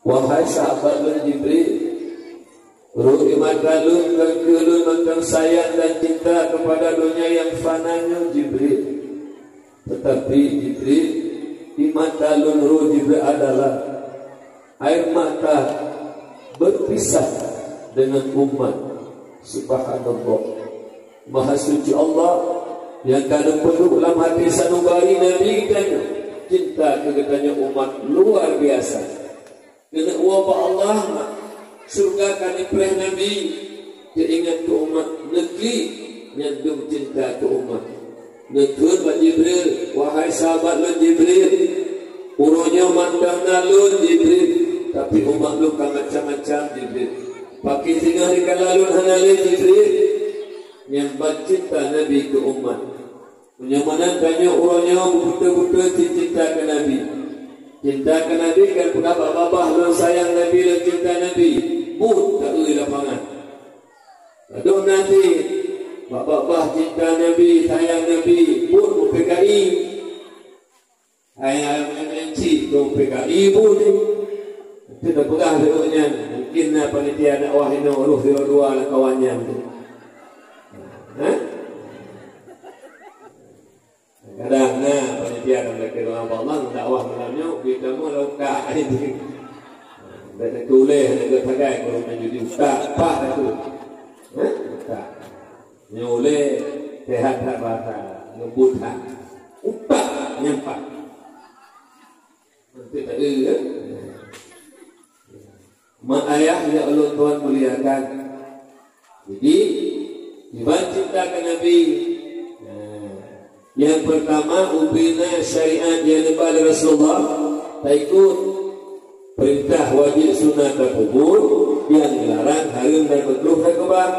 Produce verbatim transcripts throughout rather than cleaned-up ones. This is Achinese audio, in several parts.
Wahai sahabat lôn Jibril, roh di mata lôn kon keu lôn mantong sayang dan cinta kepada dunia yang fana nyoe, Jibril. Tetapi Jibril, di mata lôn roh Jibril adalah air mata berpisah dengan umat. Subhanallah. Maha suci Allah yang ka neupeuduek lam hati sanubari Nabi geutanyoe. Cinta keu geutanyoe umat luar biasa. Keuneuk woe bak Allah, syeuruga ka neupreh Nabi, teuingat keu umat, neuklik nyan dum cinta keu umat. Neukheun bak Jibril, "Wahai sahabat lôn Jibril, uroe nyoe mantong na lôn Jibril, tapi umat lôn ka macam-macam Jibril. Pakri singoh dikala lôn hana lé Jibril." Nyan ban cinta Nabi keu umat. Meunyoe meunan tanyoe uroe nyoe beubeutôi-beutôi cit cinta keu Nabi. Cinta keu Nabi kan peugah bak babah lôn sayang Nabi, lôn cinta Nabi. Buet taeu lapangan. Ladôm Nabi, bak babah cinta Nabi, sayang Nabi, buet U P K I. Hai, hai, M N C, tu P K I buet ni. Itu dah peugah lewat nyan. Mungkin na panitia dakwah inoe, roh sidroe dua lam kawan nyan tu. Ha? Kadang na panitia dalam laki doa Allah, dakwah malam nyoe, kita mau lauka. Dah tuléh, nak sagai, kalau main judi utak, pak dah tu. Ha? Utak. Nyoe ulée sehat that bahasa, ngebut that. Utak nyampak. Beutôi tak ada, kan? Mak ayah yang ulôn tuan muliakan. Jadi, iban cinta ke Nabi. Nah, yang pertama, ubena syariat yang neuba lé Rasulullah, taikut. Perintah wajib sunat tapeubuet, yang dilarang haram dan makruh takeubah.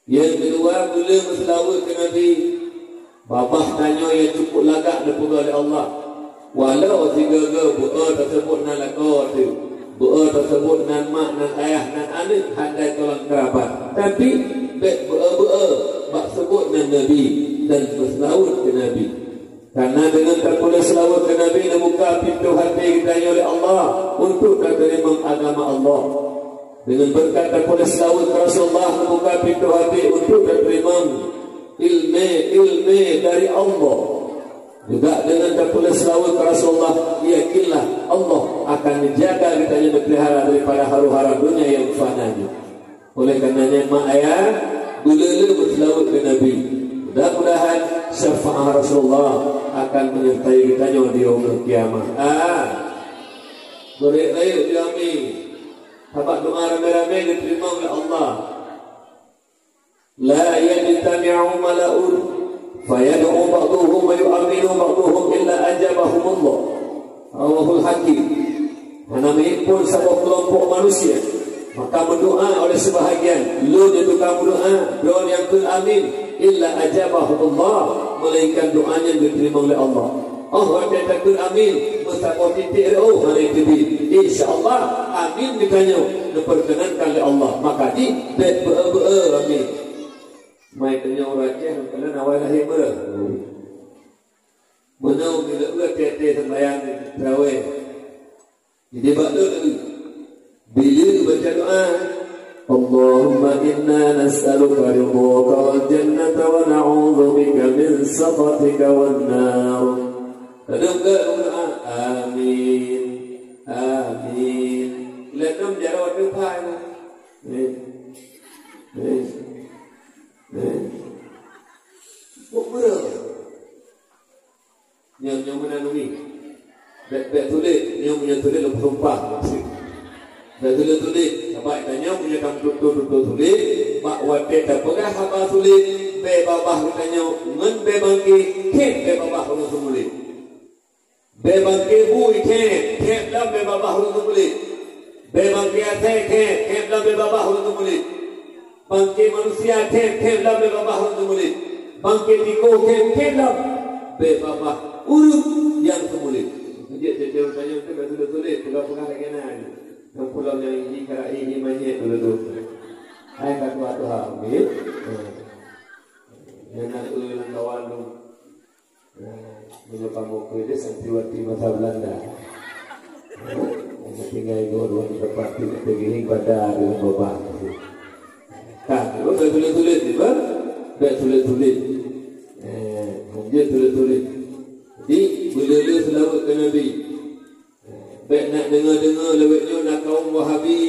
Nyang keudua, beu le meuseulaweuet keu Nabi. Babah tanyoe nyang cukup lagak neupeugah lé Allah. Walau sigoe-goe beu-e taseubut nan lakoe teuh, beu-e taseubut nan mak, nan ayah, nan aneuk, hana teulang keurabat, tapi bék beu-e-beu-e bak seubut nan Nabi dan meuseulaweuet keu Nabi. Karena deungon tapeuleus seulaweuet keu Nabi, neubuka pintoe hati geutanyoe lé Allah untuk tateurimong agama Allah. Deungon beureukat tapeuleus seulaweuet keu Rasulullah, neubuka pintoe hati untuk tateurimong ilmé-ilmé dari Allah. Juga deungon tapeuleus seulaweuet keu Rasulullah, yakinlah Allah akan menjaga geutanyoe, neupeulihara daripada haru-hara dunia nyang fana nyoe. Oleh karenanya, mak ayah, beu le-le meuseulaweuet keu Nabi. Mudah-mudahan syafaat Rasulullah akan menyertai geutanyoe di yaumul qiyamah. Ah. Beureuek rayeuk di amin. Sabab doa ramé-ramé geuteurimong lé Allah. La yajtami'u mala'un fayad'u ba'duhum wa yu'aminu ba'duhum illa ajabahumullah. Rawahul Hakim. Hana meuhimpon saboh keulompok manusia, maka meudoa oleh seubahagian, lôn nyang tukang meudoa, droe nyang kheun amin, illa ajabahumullah, melainkan doa nyan geuteurimong lé Allah. Oh, watée takheun amin, meusaboh titek reuôh hana teubiet. Insya Allah, amin geutanyoe neupeurkeunankan lé Allah. Maka jih, bék beu-e-beu-e amin. Mai tanyoe ureueng Aceh, meukeunong awai lahé beu. Meunoe bila uroe tiep-tiep seumbahyang tarawih. Jadi bak tu, bila baca doa, Allahumma inna nas'aluka ridhaka wal jannata wa na'udzubika min sakhatika wan nar. Lalu ke doa, amin. Amin. Lekom jaroe tu pai. Eh. Eh. Eh. Buet beureuh. Nyoe, nyoe meunan umi. Bék, bék tuléh, nyoe meunyoe tuléh lôn peusumpah. Bék tuléh-tuléh, sabab tanyoe meunyoe ka meututoe-tutoe tuléh, bak watée tapeugah haba tuléh, bée babah geutanyoe ngon bée bangke, khém bée babah ureueng seumuléh. Bée bangke bui khém, khém lom bée babah ureueng seumuléh. Bée bangke asèe khém, khém lom bée babah ureueng seumuléh. Bangke manusia khém, khém lom bée babah ureueng seumuléh. Bangke tikus khém, khém lom bée babah ureueng nyang seumuléh. Jeuet teuntèe tanyoe teuh ka tuléh-tuléh, peugah-peugah lagèe nyan. Nyang pulo nyang iji kara iji manyét dulu tu. Hai ka tuha-tuha, nggih. Nyang na eu lam kawan tu. Meunyoe kamoe keu dia santriwati masa Belanda. Tinggai guru di tempat tu, kita gini pada dengan babah. Kan, bèk tuléh-tuléh ni, bah? Bèk tuléh-tuléh. Eh, hanjeuet tuléh-tuléh. Jadi, beuleu-leu seulaweuet keu Nabi. Bèk nak deungoe-deungoe lawét nyoe na kaum Wahabi.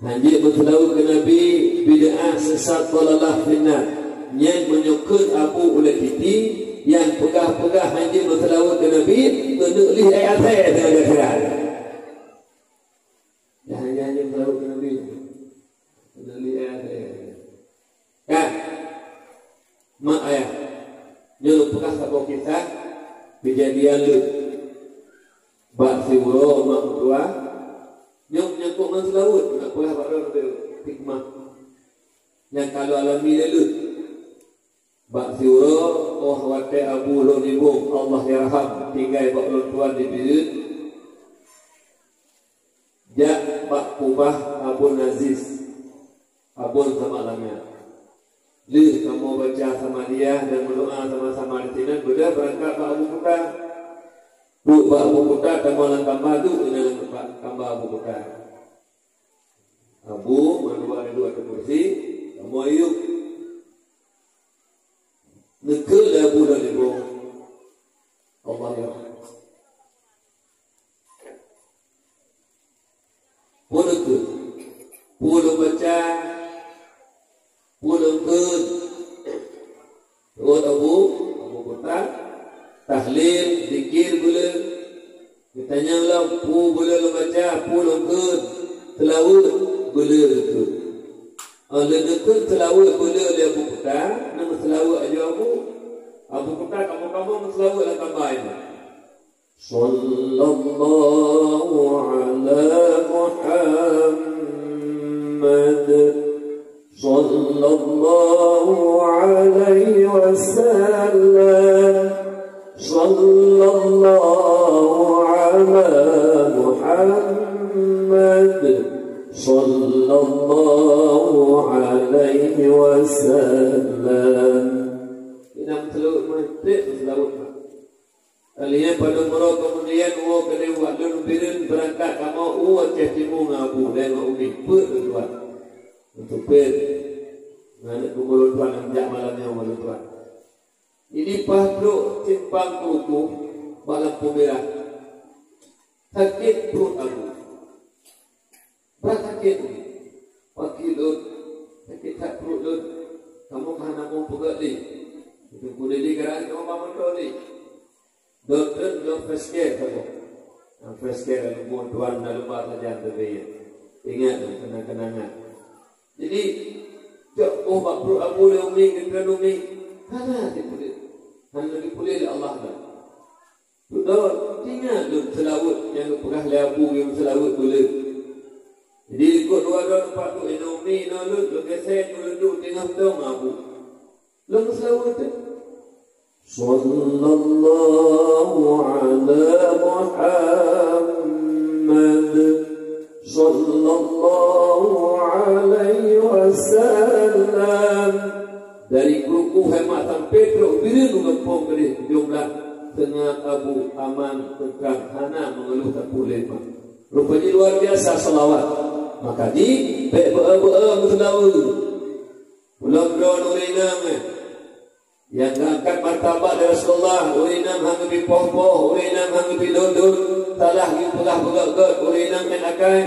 Hanjeuet meuseulaweuet keu Nabi, bid'ah, sesat, dhalalah, finnar. Nyan meunyoe kheun Abu Ulèe Piti, nyang peugah-peugah hanjeuet meuseulaweuet keu Nabi, keuneuk lih ayat saya dengan akhirat. Jangan-jangan dia berlalu ke Nabi. Kena lihat, eh. Kan? Mak ayah. Nyoe peugah saboh kisah kejadian leuh. Bak siuroe mak meutuah. Nyoe menyangkut ngon seulaweuet, nak peugah bak droe hikmah. Nyang ka lôn alami lé leuh. Bak siuroe, óh watèe Abu lôn Imbong, Allah yarham, tinggai bak lôn tuan di Bireuen, jak bak kubah Abon Aziz, Abon Samak Langa. Lheueh kamoe baca Samadiyah dan meudoa sama-sama di sinan, beudôh beurangkat bak Abu Kuta. Duek bak Abu Kuta, kamoe lam kamba, duek inan lam kamba Abu Kuta. Abu mandua duek ateueh kursi, kamoe yub. Neukheun lé Abu lôn Imbong. Allah ya. Peue neukheun? Peue lôn baca? Peue lôn kheun? Rot Abu, Abu Kuta, tahlil, zikir, beuleu. Geutanyong lom, peue beuleu lôn baca, peue lôn kheun, seulaweuet, beuleu lôn kheun. Oh, lôn neukheun seulaweuet beuleu lé Abu Kuta, na meuseulaweuet ajoe Abu. Abu Kuta kamoe-kamoe meuseulaweuet lam kamba nyoe. Sallallahu ala Muhammad. Sallallahu alaihi wasallam. Sallallahu ala Muhammad. Sallallahu alaihi wasallam. Inong teulok meutrek meuseulaweuet. Kalian padum uroe keumudian, woe keudeh u Bireuen beurangkat kamoe u Aceh Timu ngon Abu, lé ngon Umi, peuet lôn tuan. Untuk peuet. Ngon aneuk bumoe lôn tuan nyang jak malam nyoe ngon lôn tuan. Jadi paih trok simpang Kruku bak lampôh mirah. Sakét pruet Abu. Brat sakét ulôn. Pakri lôn, sakét that pruet lôn. Kamoe ka hana muphom peugöt lé. Itu pun lé gara kamoe ba moto lé. Dokto lôn fresh care saboh. Nyang fresh care lalu buet tuan lalu ba sajan teubiet. Ingat lôn kenang-kenangan. Jadi, cok boh bak pruet Abu lé Umi, geukheun Umi. Hana dipuléh. Hana dipuléh lé Allah lôn. Beutôi, ingat lôn seulaweuet nyang geupeugah lé Abu nyang seulaweuet beuleu. Jadi, likot dua droe teumpat tu, inoe Umi, inoe lôn, lôn geusen, lôn duek teungoh mantong Abu. Lôn seulaweuet tu. Sallallahu ala Muhammad. Sallallahu alaihi wasallam. Dari Kruku Hemat sampai trok Bireuen u gampông keudeh jumlah teungoh Abu aman teuka hana meungeuluh sapeue lé mak. Rupa jih luar biasa salawat. Maka jih bèk beu-eu-beu-eu meuseulaweuet. Ulôn droe ureueng inong, eh. Nyang geuangkat martabat lé Rasulullah, ureueng inong han geubi poh-poh, ureueng inong han geubi dot-dot, salah geupeugah beugöt-göt, ureueng inong nyan akai.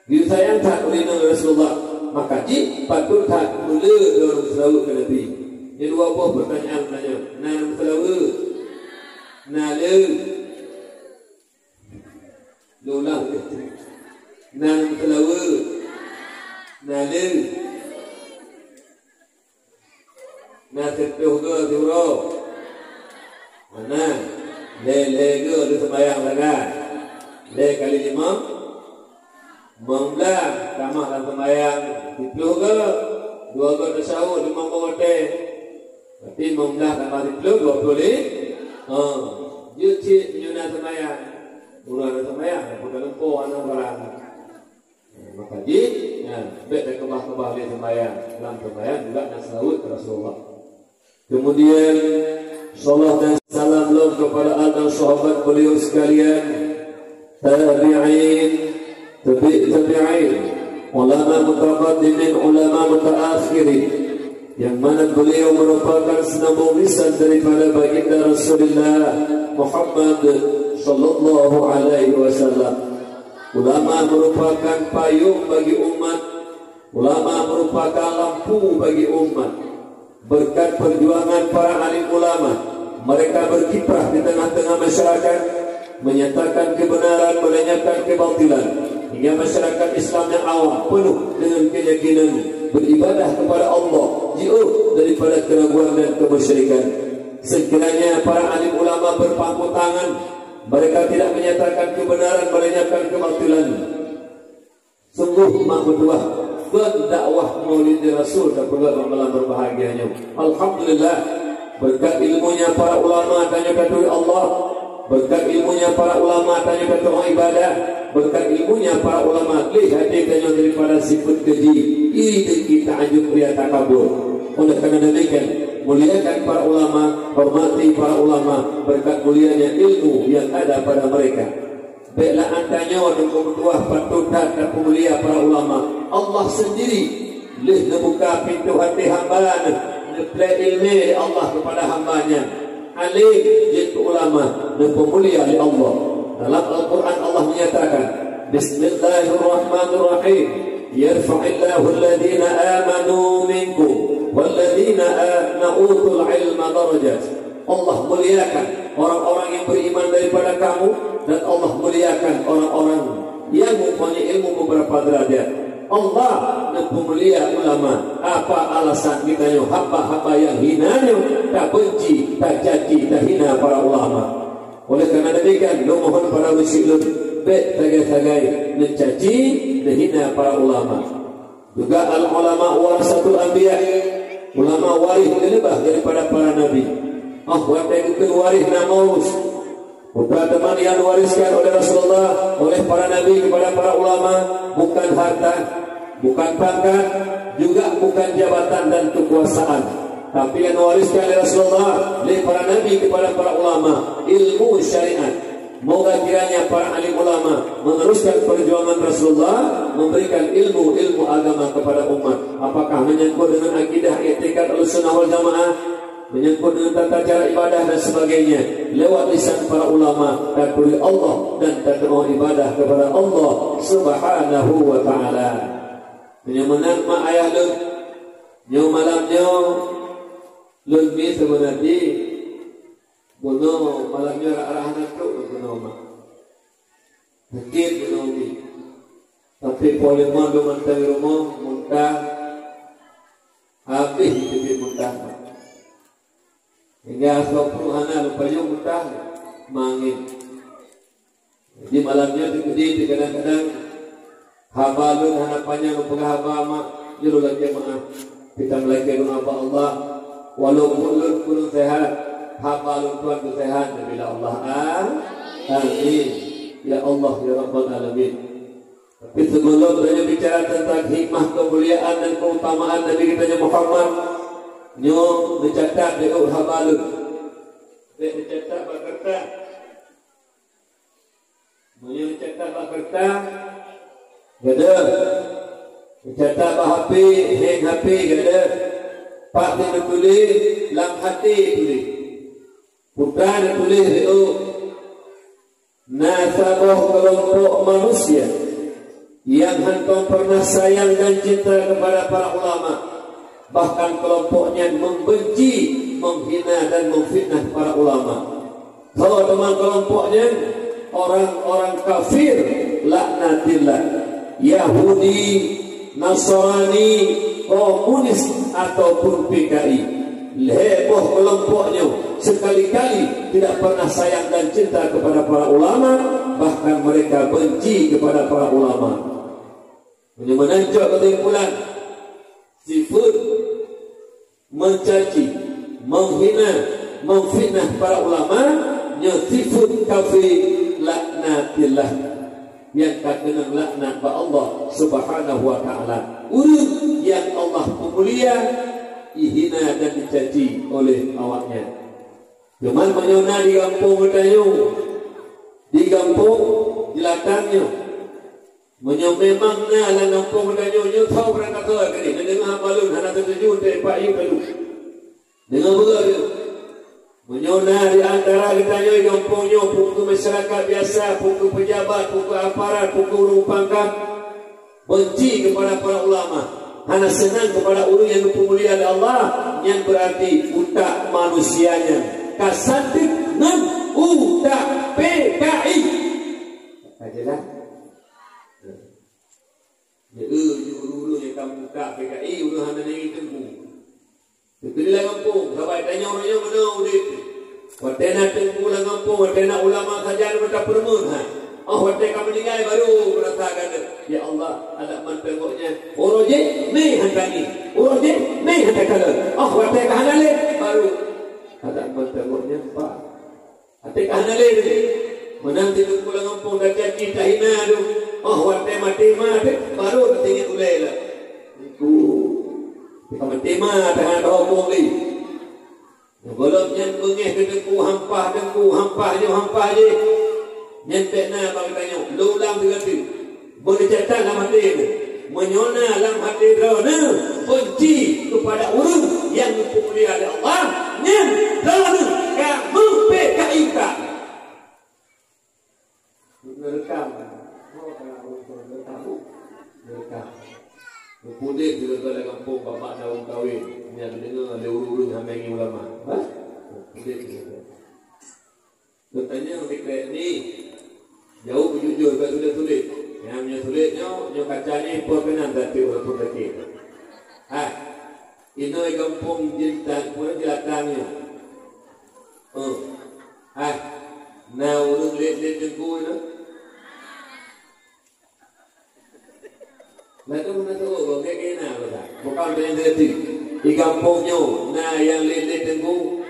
Geusayang that ureueng inong lé Rasulullah, maka jih patôt that meulé droe meuseulaweuet keu Nabi. Nyoe dua boh peurtanyaan tanyoe, na meuseulaweuet? Na lé? Lôn ulang. Na meuseulaweuet? Na lé? Na siplôh goe siuroe? Hana. Lhèe-lhèe goe lheueh seumayang sagai. Lhèe kali limong, limong blah, tamah lam seumayang siplôh goe. Dua goe teusyahud, limong goe watèe. Berarti limong blah tamah siplôh, dua ploh lé. Ha. Jeuet cit meunyoe na seumayang. Ureueng na seumayang, bukan lumpur, aneuk barang. Maka jih, ya, bèk takeubah-keubah lé seumayang. Lam seumayang juga na seulaweuet keu Rasulullah. Kemudian, salawat dan salam lom kepada al dan sahabat beliau sekalian. Tabi'in, tabi' tabi'in, ulama mutaqaddimin, ulama mutaakhirin, yang mana beliau merupakan sinambung lisan daripada baginda Rasulullah Muhammad sallallahu alaihi wasallam. Ulama merupakan payung bagi umat, ulama merupakan lampu bagi umat. Berkat perjuangan para alim ulama, mereka berkiprah di tengah-tengah masyarakat, menyatakan kebenaran, melenyapkan kebatilan, hingga masyarakat Islam yang awam penuh dengan keyakinan beribadah kepada Allah, jauh daripada keraguan dan kemusyrikan. Sekiranya para alim ulama berpangku tangan, mereka tidak menyatakan kebenaran, melenyapkan kebatilan, sungguh mak meutuah bak dakwah Maulid Rasul dan peugah malam berbahagia nyoe. Alhamdulillah, berkat ilmunya para ulama tanyoe taturi Allah, berkat ilmunya para ulama tanyoe taturi ibadah, berkat ilmunya para ulama leh hati tanyoe daripada sifat keji, iri, dengki, ta'ajub, ria, takabur. Oleh karena demikian, muliakan para ulama, hormati para ulama, berkat mulianya ilmu yang ada pada mereka. Bék la'an tanyoe deungon meutuah, patôt that tapeumulia para ulama. Allah sendiri lheueh neubuka pintoe até hamba neuh, neuplé iéleumé lé Allah keupada hamba nyan. Alim jeuet keu ulama neupeumulia lé Allah. Dalam Al-Qur'an Allah menyatakan, "Bismillahirrahmanirrahim. Yarfa'illahu alladhina amanu minkum walladhina a-, utul ilma darajat." Allah muliakan orang-orang yang beriman daripada kamu, dan Allah muliakan orang-orang yang mempunyai ilmu beberapa derajat. Allah neupeumulia ulama. Apa alasan geutanyoe hamba-hamba yang hina nyoe tabenci, tacaci, tahina para ulama? Oleh karena demikian, lôn mohon pada ureuëng lôn, bék sagai-sagai neucaci, neuhina para ulama. Juga al-ulama warasatul anbiya, ulama waréh geuleubah daripada para nabi. Oh, watée geukheun waréh na mauros. Bukan teman yang diwariskan oleh Rasulullah, oleh para nabi kepada para ulama, bukan harta, bukan pangkat, juga bukan jabatan dan kekuasaan. Tapi yang diwariskan oleh Rasulullah, oleh para nabi kepada para ulama, ilmu syariat. Moga kiranya para alim ulama meneruskan perjuangan Rasulullah, memberikan ilmu-ilmu agama kepada umat. Apakah menyangkut dengan akidah, iktikad Ahlussunnah wal Jamaah, menyangkut dengan tata cara ibadah dan sebagainya, lewat lisan para ulama, taturi Allah dan tadoa ibadah kepada Allah Subhanahu wa Ta'ala. Meunyoe meunan mak ayah lôn, nyoe malam nyoe lôn mi seumeunadi, bunoe malam nyoe rah-rah hana trok lôn bunoe mak. Sakét bunoe mi. Tapi poh limong lôn mantong rumoh muntah, habéh teubiet muntah mak. Hingga asoe pruet hana lôn payong muntah, mangén. Jadi malam nyoe teukeudi kadang-kadang haba lôn hana panyang lôn peugah haba mak, nyoe lôn lakée meu'ah. Kita meulakée doa bak Allah, walaupun lôn kureueng sehat, haba lôn tuan beuseuhat, bila Allah, ah, amin. Ya Allah, ya Rabbal Alamin. Tapi sebelum tanyoe bicara tentang hikmah kemuliaan dan keutamaan Nabi geutanyoe Muhammad, nyoe neucatat di haba lôn. Bék neucatat bak keureutas. Meunyoe neucatat bak keureutas, gadôh. Neucatat bak H P, heng H P, gadôh. Pat neutuléh, lam até tuléh. Bukan neutuléh di ôk. Na saboh keulompok manusia nyang hántom peureunah sayang dan cinta keupada para ulama, bahkan keulompok nyan membenci, menghina, dan memfitnah para ulama. Soe teuma keulompok nyan? Orang-orang kafir, laknatillah. Yahudi, Nasrani, komunis, ataupun P K I. Lhée boh keulompok nyoe sekali-kali tidak pernah sayang dan cinta kepada para ulama, bahkan mereka benci kepada para ulama. Meunyoe meunan cok keusimpulan, sifeuet mencaci, menghina, memfitnah para ulama, nyoe sifeuet kafé, laknatillah, nyang ka keunong laknat bak Allah Subhanahu wa Ta'ala. Ureuëng nyang Allah peumulia, ihina dan dicaci oleh awaknyan. Cuman meunyoe na di gampông geutanyoe, di gampông, Jeulatang nyoe. Meunyoe memang na lam gampông geutanyoe, nyoe soe beurangkasoe keudeh, neudeungoe haba lôn hana teutuju teuh Pak Ayub lalu. Deungoe beugöt nyoe. Meunyoe na di antara geutanyoe gampông nyoe, peue keu masyarakat biasa, peue keu peujabat, peue keu aparat, peue keu ureuëng pangkat, benci keupada para ulama, hana seunang keupada ureuëng nyang geupeumulia lé Allah, nyan beurati utak manusia nyan ka sadeuk ngon utak P K I. Ka jeulaih? Nyoe, nyoe ureuëng-ureuëng nyang ka meuutak P K I, ureuëng hana nanggi teungku. Teukeudi lam gampông, sabai tanyoe uroe nyoe meunoe udeb. Watée na teungku lam gampông, watée na ulama sajan, meuta peureumeun hai. Oh, watée ka meuninggai baru meurasa gata, "Ya Allah, adak mantong gobnyan." Uroe jih mé hana ngieng, uroe jih mé hana kalon. Oh, watée ka hana lé baru, "Adak mantong gobnyan, Pak." Até ka hana lé teuh. Meunan teungku lam gampông tacaci tahina tu. Oh, watée maté ma teuh, baru taingat ulée lah. Teungku, ka maté ma, tahan tahuköm lé. Gohlom nyan beungéh keu teungku, hampah teungku, hampah nyoe, hampah jih. Nyan bék na bak geutanyoe, lôn ulang sigoe teuk. Beuneucatat lam até droe, meunyoe na lam até droeneuh beunci keupada ureuëng nyang geupeumulia lé Allah, nyan droeneuh ka meu-P K I ka. Neurekam. Oh, ka neurekam. Neurekam. Meupuléh di gampông bapak daun kawin nyang deungoe lé ureuëng-ureuëng hana ngieng ulama. Bah? Meupuléh di gampông. Geutanyong di krek ni, jaweueb jujur, ka sulet-sulet. Nyang meunyoe sulet nyoe, nyoe kaca nyoe ipo keunan tapi walaupun sakét. Ah, inoe gampông Jintan, pun Jilatan nyoe. Oh. Ah, na ureuëng lét-lét teungku nyoe. Lalu meunan tu, oh, gagée na, bukan? Bukan main deti. Di gampông nyoe, na nyang lét-lét teungku?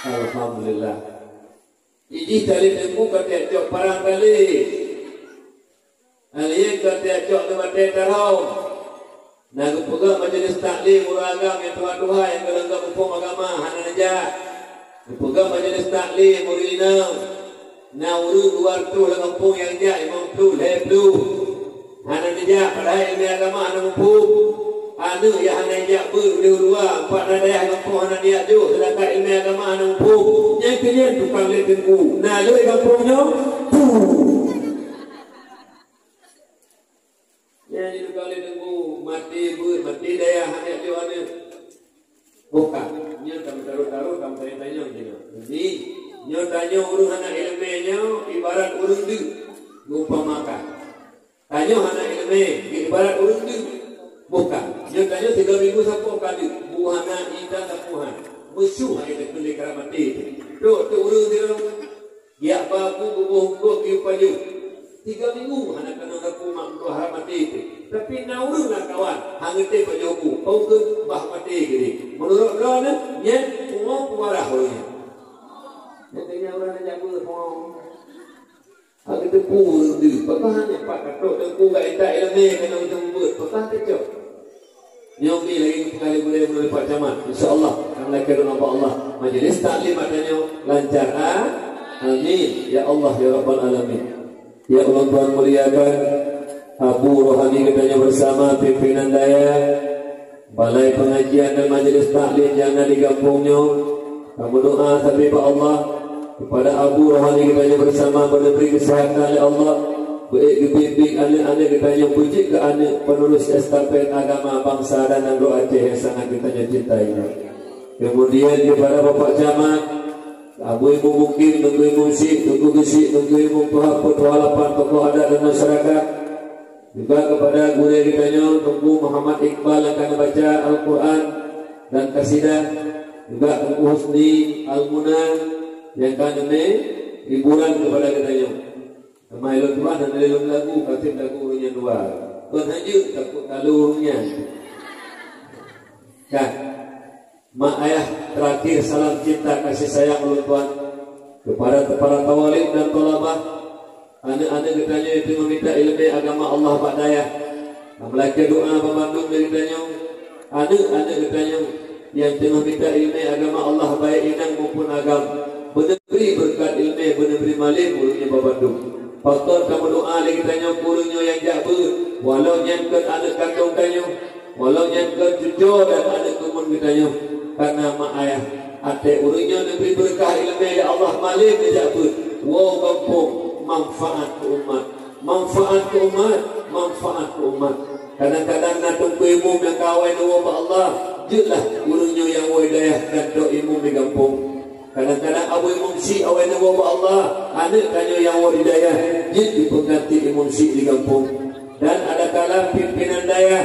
Alhamdulillah. Ijih talét teungku ka tiep cok parang talét. Alien ka tiep cok teumaté tarhom. Na geupeugah majelis taklim ureuëng agam nyang tuha-tuha nyang golom-golom muphom agama hana neujak. Geupeugah majelis taklim ureuëng inong. Na ureuëng dua reutôh lam gampông nyang jak, limong ploh, lhée ploh. Hana neujak, padahai ileumèe agama hana muphom. Aneuk nyang hana jijak beuet u luwa, pat na dayah gampông hana neujak jok, seudangkan ileumèe agama hana muphom. Nyang keunyan tukang lét teungku. Na lé gampông nyoe? Puh. Nyang di tukang lé teungku, maté beuet, maté dayah, hana jok aneuk. Bukan. Nyoe tameutarô-tarô, tameutanyoe-tanyoe jinoe. Jadi, nyoe tanyoe ureueng hana ileumèe nyoe ibarat ureueng deuk, geuumpamakan. Tanyoe hana ileumèe, ibarat ureueng deuk. Bukan. Nyoe tanyoe sigoe minggu sapoh ka deuk, bu hana, ita sapoh han. Meusyuh aneuk keu lé karab maté. Trok teuh ureueng sidroe. Geujak ba bu geuboh eungkôt geuyue pajoh. Tiga minggu hana keunong sapeue mak meutuah rab maté teuh. Tapi na ureueng lamkawan, han geutem pajoh bu, pajoh bah maté keudeh. Meunurot droeneuh, nyan pungo peue marah ureueng nyan. Nyan keuh nyan ureueng nyang jak beuet pungo. Han geuteupeue ureueng deuh, pakon hana pat ka trok teungku gak intat ileumèe keunoe teumeubuet, pakon teucok. Nyoe pih lagèe geupeugah lé gurèe meunurot Pak Camat. Insya Allah, kamoe lakèe doa bak Allah. Majelis taklim ata nyoe lancar, a-, amin. Ya Allah, ya Rabbal Alamin. Ya Allah, Tuhan muliakan Abu Rohani geutanyoe bersama pimpinan dayah, balai pengajian dan majelis taklim nyang na di gampông nyoe. Kamoe doa sabe bak Allah, kepada Abu Rohani geutanyoe bersama beuneubri keuseuhatan lé Allah, beuék geubimbéng aneuk-aneuk geutanyoe beujeuet keu aneuk penerus estafet agama bansa dan nanggroe Aceh nyang sangat geutanyoe cintai nyoe. Kemudian kepada Bapak Camat, Abu Imum Mukim, Teungku Imum Syik, Teungku Geuchik, Teungku Imum Tuha Peuet, Tuha Lapan, tokoh adat dan masyarakat, juga kepada gurèe geutanyoe, Teungku Muhammad Iqbal nyang ka neubaca Al-Quran dan kasidah, juga Teungku Husni Al-Muna nyang ka neumè hiburan kepada geutanyoe. Teuma lôn tuan hana lé lôn lagu, ka sép lagu ureueng nyan dua. Kon hanjeuet takot talo ureueng nyan. Kan? Mak ayah, terakhir salam cinta kasih sayang ulôn tuan kepada para tawalib dan thalabah, aneuk-aneuk geutanyoe nyang teungoh mita ileumèe agama Allah bak dayah. Kamoe lakèe doa banmandum lé geutanyoe, aneuk-aneuk geutanyoe nyang teungoh mita ileumèe agama Allah, baik inong maupun agam. Beuneubri beureukat ileumèe, beuneubri malém ureueng nyan banmandum. Pakon tameudoá lé geutanyoe keu ureuëng nyoe nyang jak beuet, walau nyan kon aneuëk kandong tanyoe, walau nyan kon cucoe dan aneuëk keumuen geutanyoe, kareuna mak ayah até ureuëng nyoe neubri beureukat iéleumé lé Allah malém neujak beuet, woe gampông, manfaat keu umat, manfaat keu umat, manfaat keu umat. Kadang-kadang na teungku imum nyang ka awai neuwoe bak Allah, jeuetlah ureuëng nyoe nyang woe i dayah gantoe imum di gampông. Kadang-kadang Abu Imum Syik awai neuwoe bak Allah, aneuëk tanyoe nyang woe di dayah, jeuet jipeungganti Imum Syik di gampông. Dan adakala pimpinan dayah,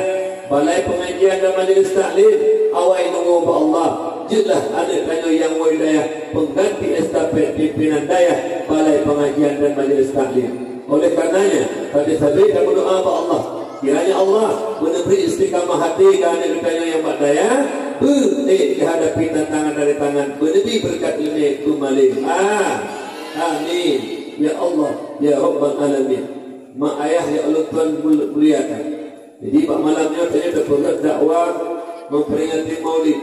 balai pengajian dan majelis taklim, awai neuwoe bak Allah, jeuetlah aneuëk tanyoe nyang woe di dayah, peungganti estafet pimpinan dayah, balai pengajian dan majelis taklim. Oleh karenanya, sabe-sabe tameudoá bak Allah, kiranya Allah meuneubri istiqamah até keu aneuëk geutanyoe nyang bak dayah, beuet ék jihadapi tantangan dari tangan, beuneubri beureukat iéleumé keu malém. Ah, amin. Ya Allah, ya Rabbal Alamin. Mak ayah nyang ulôn tuan mul-, muliakan. Jadi, bak malam nyoe tanyoe tapeugöt dakwah memperingati Maulid.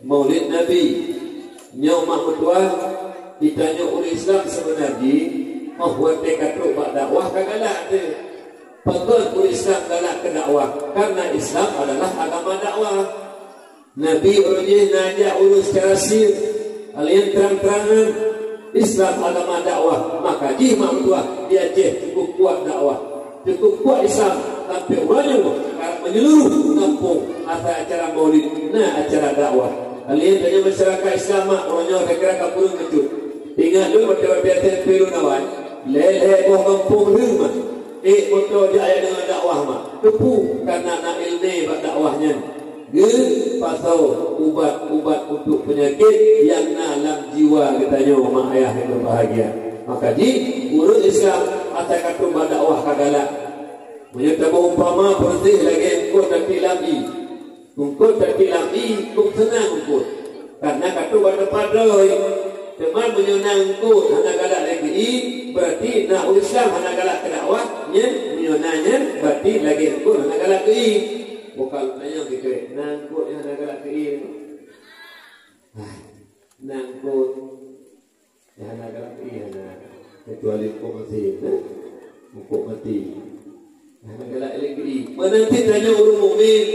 Maulid Nabi. Nyoe mak meutuah, geutanyoe ureuëng Islam seubeuna jih, óh watée ka trok bak dakwah ka galak teuh. Pakon ureuëng Islam galak keu dakwah? Karena Islam adalah agama dakwah. Nabi uroe jih na jak ureuëng secara sir, laén trang-trangan. Islam agama dakwah, maka jih mak meutuah di Aceh cukup kuat dakwah. Cukup kuat Islam sampai uroe nyoe ka menyeluruh gampông asai acara maulid na acara dakwah. Laén tanyoe masyarakat Islam mak uroe nyoe ka kira ka kureueng bacut. Ingat lôn watée-watée S M P lôn awai, lhée-lhée boh gampông rheueh mak. Ék moto jak aya deungoe dakwah mak. Keupeue? Karena na iéleumé bak dakwah nyan. Geupasoe ubat-ubat untuk peunyakét nyang na lam jiwa geutanyoe mak ayah nyang berbahagia. Maka jih, ureuëng Islam asai ka trok bak dakwah ka galak. Meunyoe tameuumpama peureuséh lagée eungkôt tatiek lam ié. Eungkôt tatiek lam ié, kok seunang eungkôt. Karena ka trok bak teumpat droe. Teuma meunyoe na eungkôt hana galak lé keu ié, berarti na ureuëng Islam hana galak keu dakwah, nyan meunyoe na nyan, berarti lagée eungkôt hana galak keu ié. Bukan tanyong sikét, na eungkôt nyang hana galak keu ié. Ah, na eungkôt nyang hana galak keu ié hana, kecuali eungkôt maté, eh? Eungkôt maté. Hana galak lé keu ié. Meunan cit tanyoe ureuëng mukmin,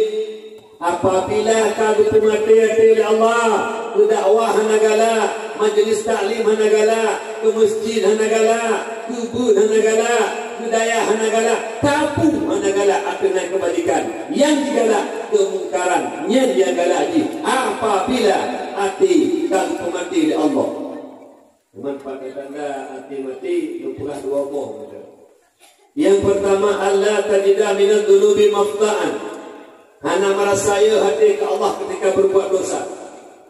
apabila ka geupeumaté até lé Allah, keu dakwah hana galak, majlis taklim hana galak, keu meuseujid hana galak, keu beuet hana galak, keu dayah hana galak, sapeue hana galak ateueh nan keubajikan. Nyang jigalak keumungkaran, nyan nyang galak jih apabila até ka geupeumaté lé Allah. Teuma pakai tanda até maté, geupeugah dua boh. Nyang peurtama, alla tajida minadz-dzunubi mafza'an. Hana meurasa yö até keu Allah keutika beurbuat dosa.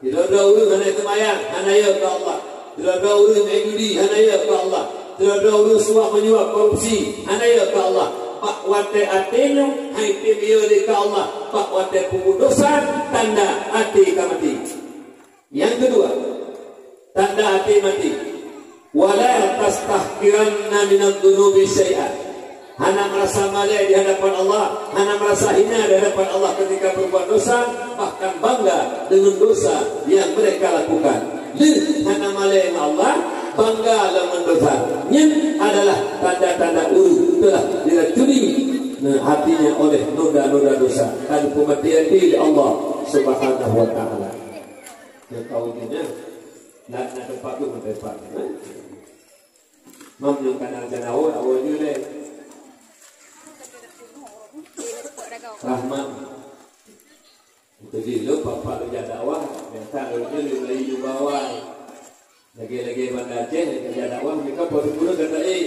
Sidroe-droe ureuëng hana seumayang, hana yö keu Allah. Sidroe-droe ureuëng main judi, hana yö keu Allah. Sidroe-droe ureuëng suap menyuap, korupsi, hana yö keu Allah. Bak watée até nyoe hai tém yö lé keu Allah, bak watée peubuet dosa, tanda até ka maté. Nyang keudua, tanda até maté. Wala tastahqiranna minadz-dzunubi syai'a. Hana meurasa malée di hadapan Allah, hana meurasa hina di hadapan Allah keutika beurbuat dosa, bahkan bangga deungon dosa nyang mereka lakukan. Lheueh hana malée ngon Allah, bangga lom ngon dosa. Nyan adalah tanda-tanda ureuëng telah diracuni, nah, hatinya oleh noda-noda dosa. Ka geupeumaté até lé Allah Subhanahu wa Ta'ala. Nyang ka ujeuen nyan, na, na teumpat tu, na teumpat tu, eh. Mam nyang ka na rencana awai, awai jeuet lé. Rahmat. Jadi, lôn papa lôn jak dakwah, biasa lôn jeuet lé Melayu bawai. Lagée-lagée Banda Aceh, lagée jak dakwah, mereka poh sikureueng ka taék.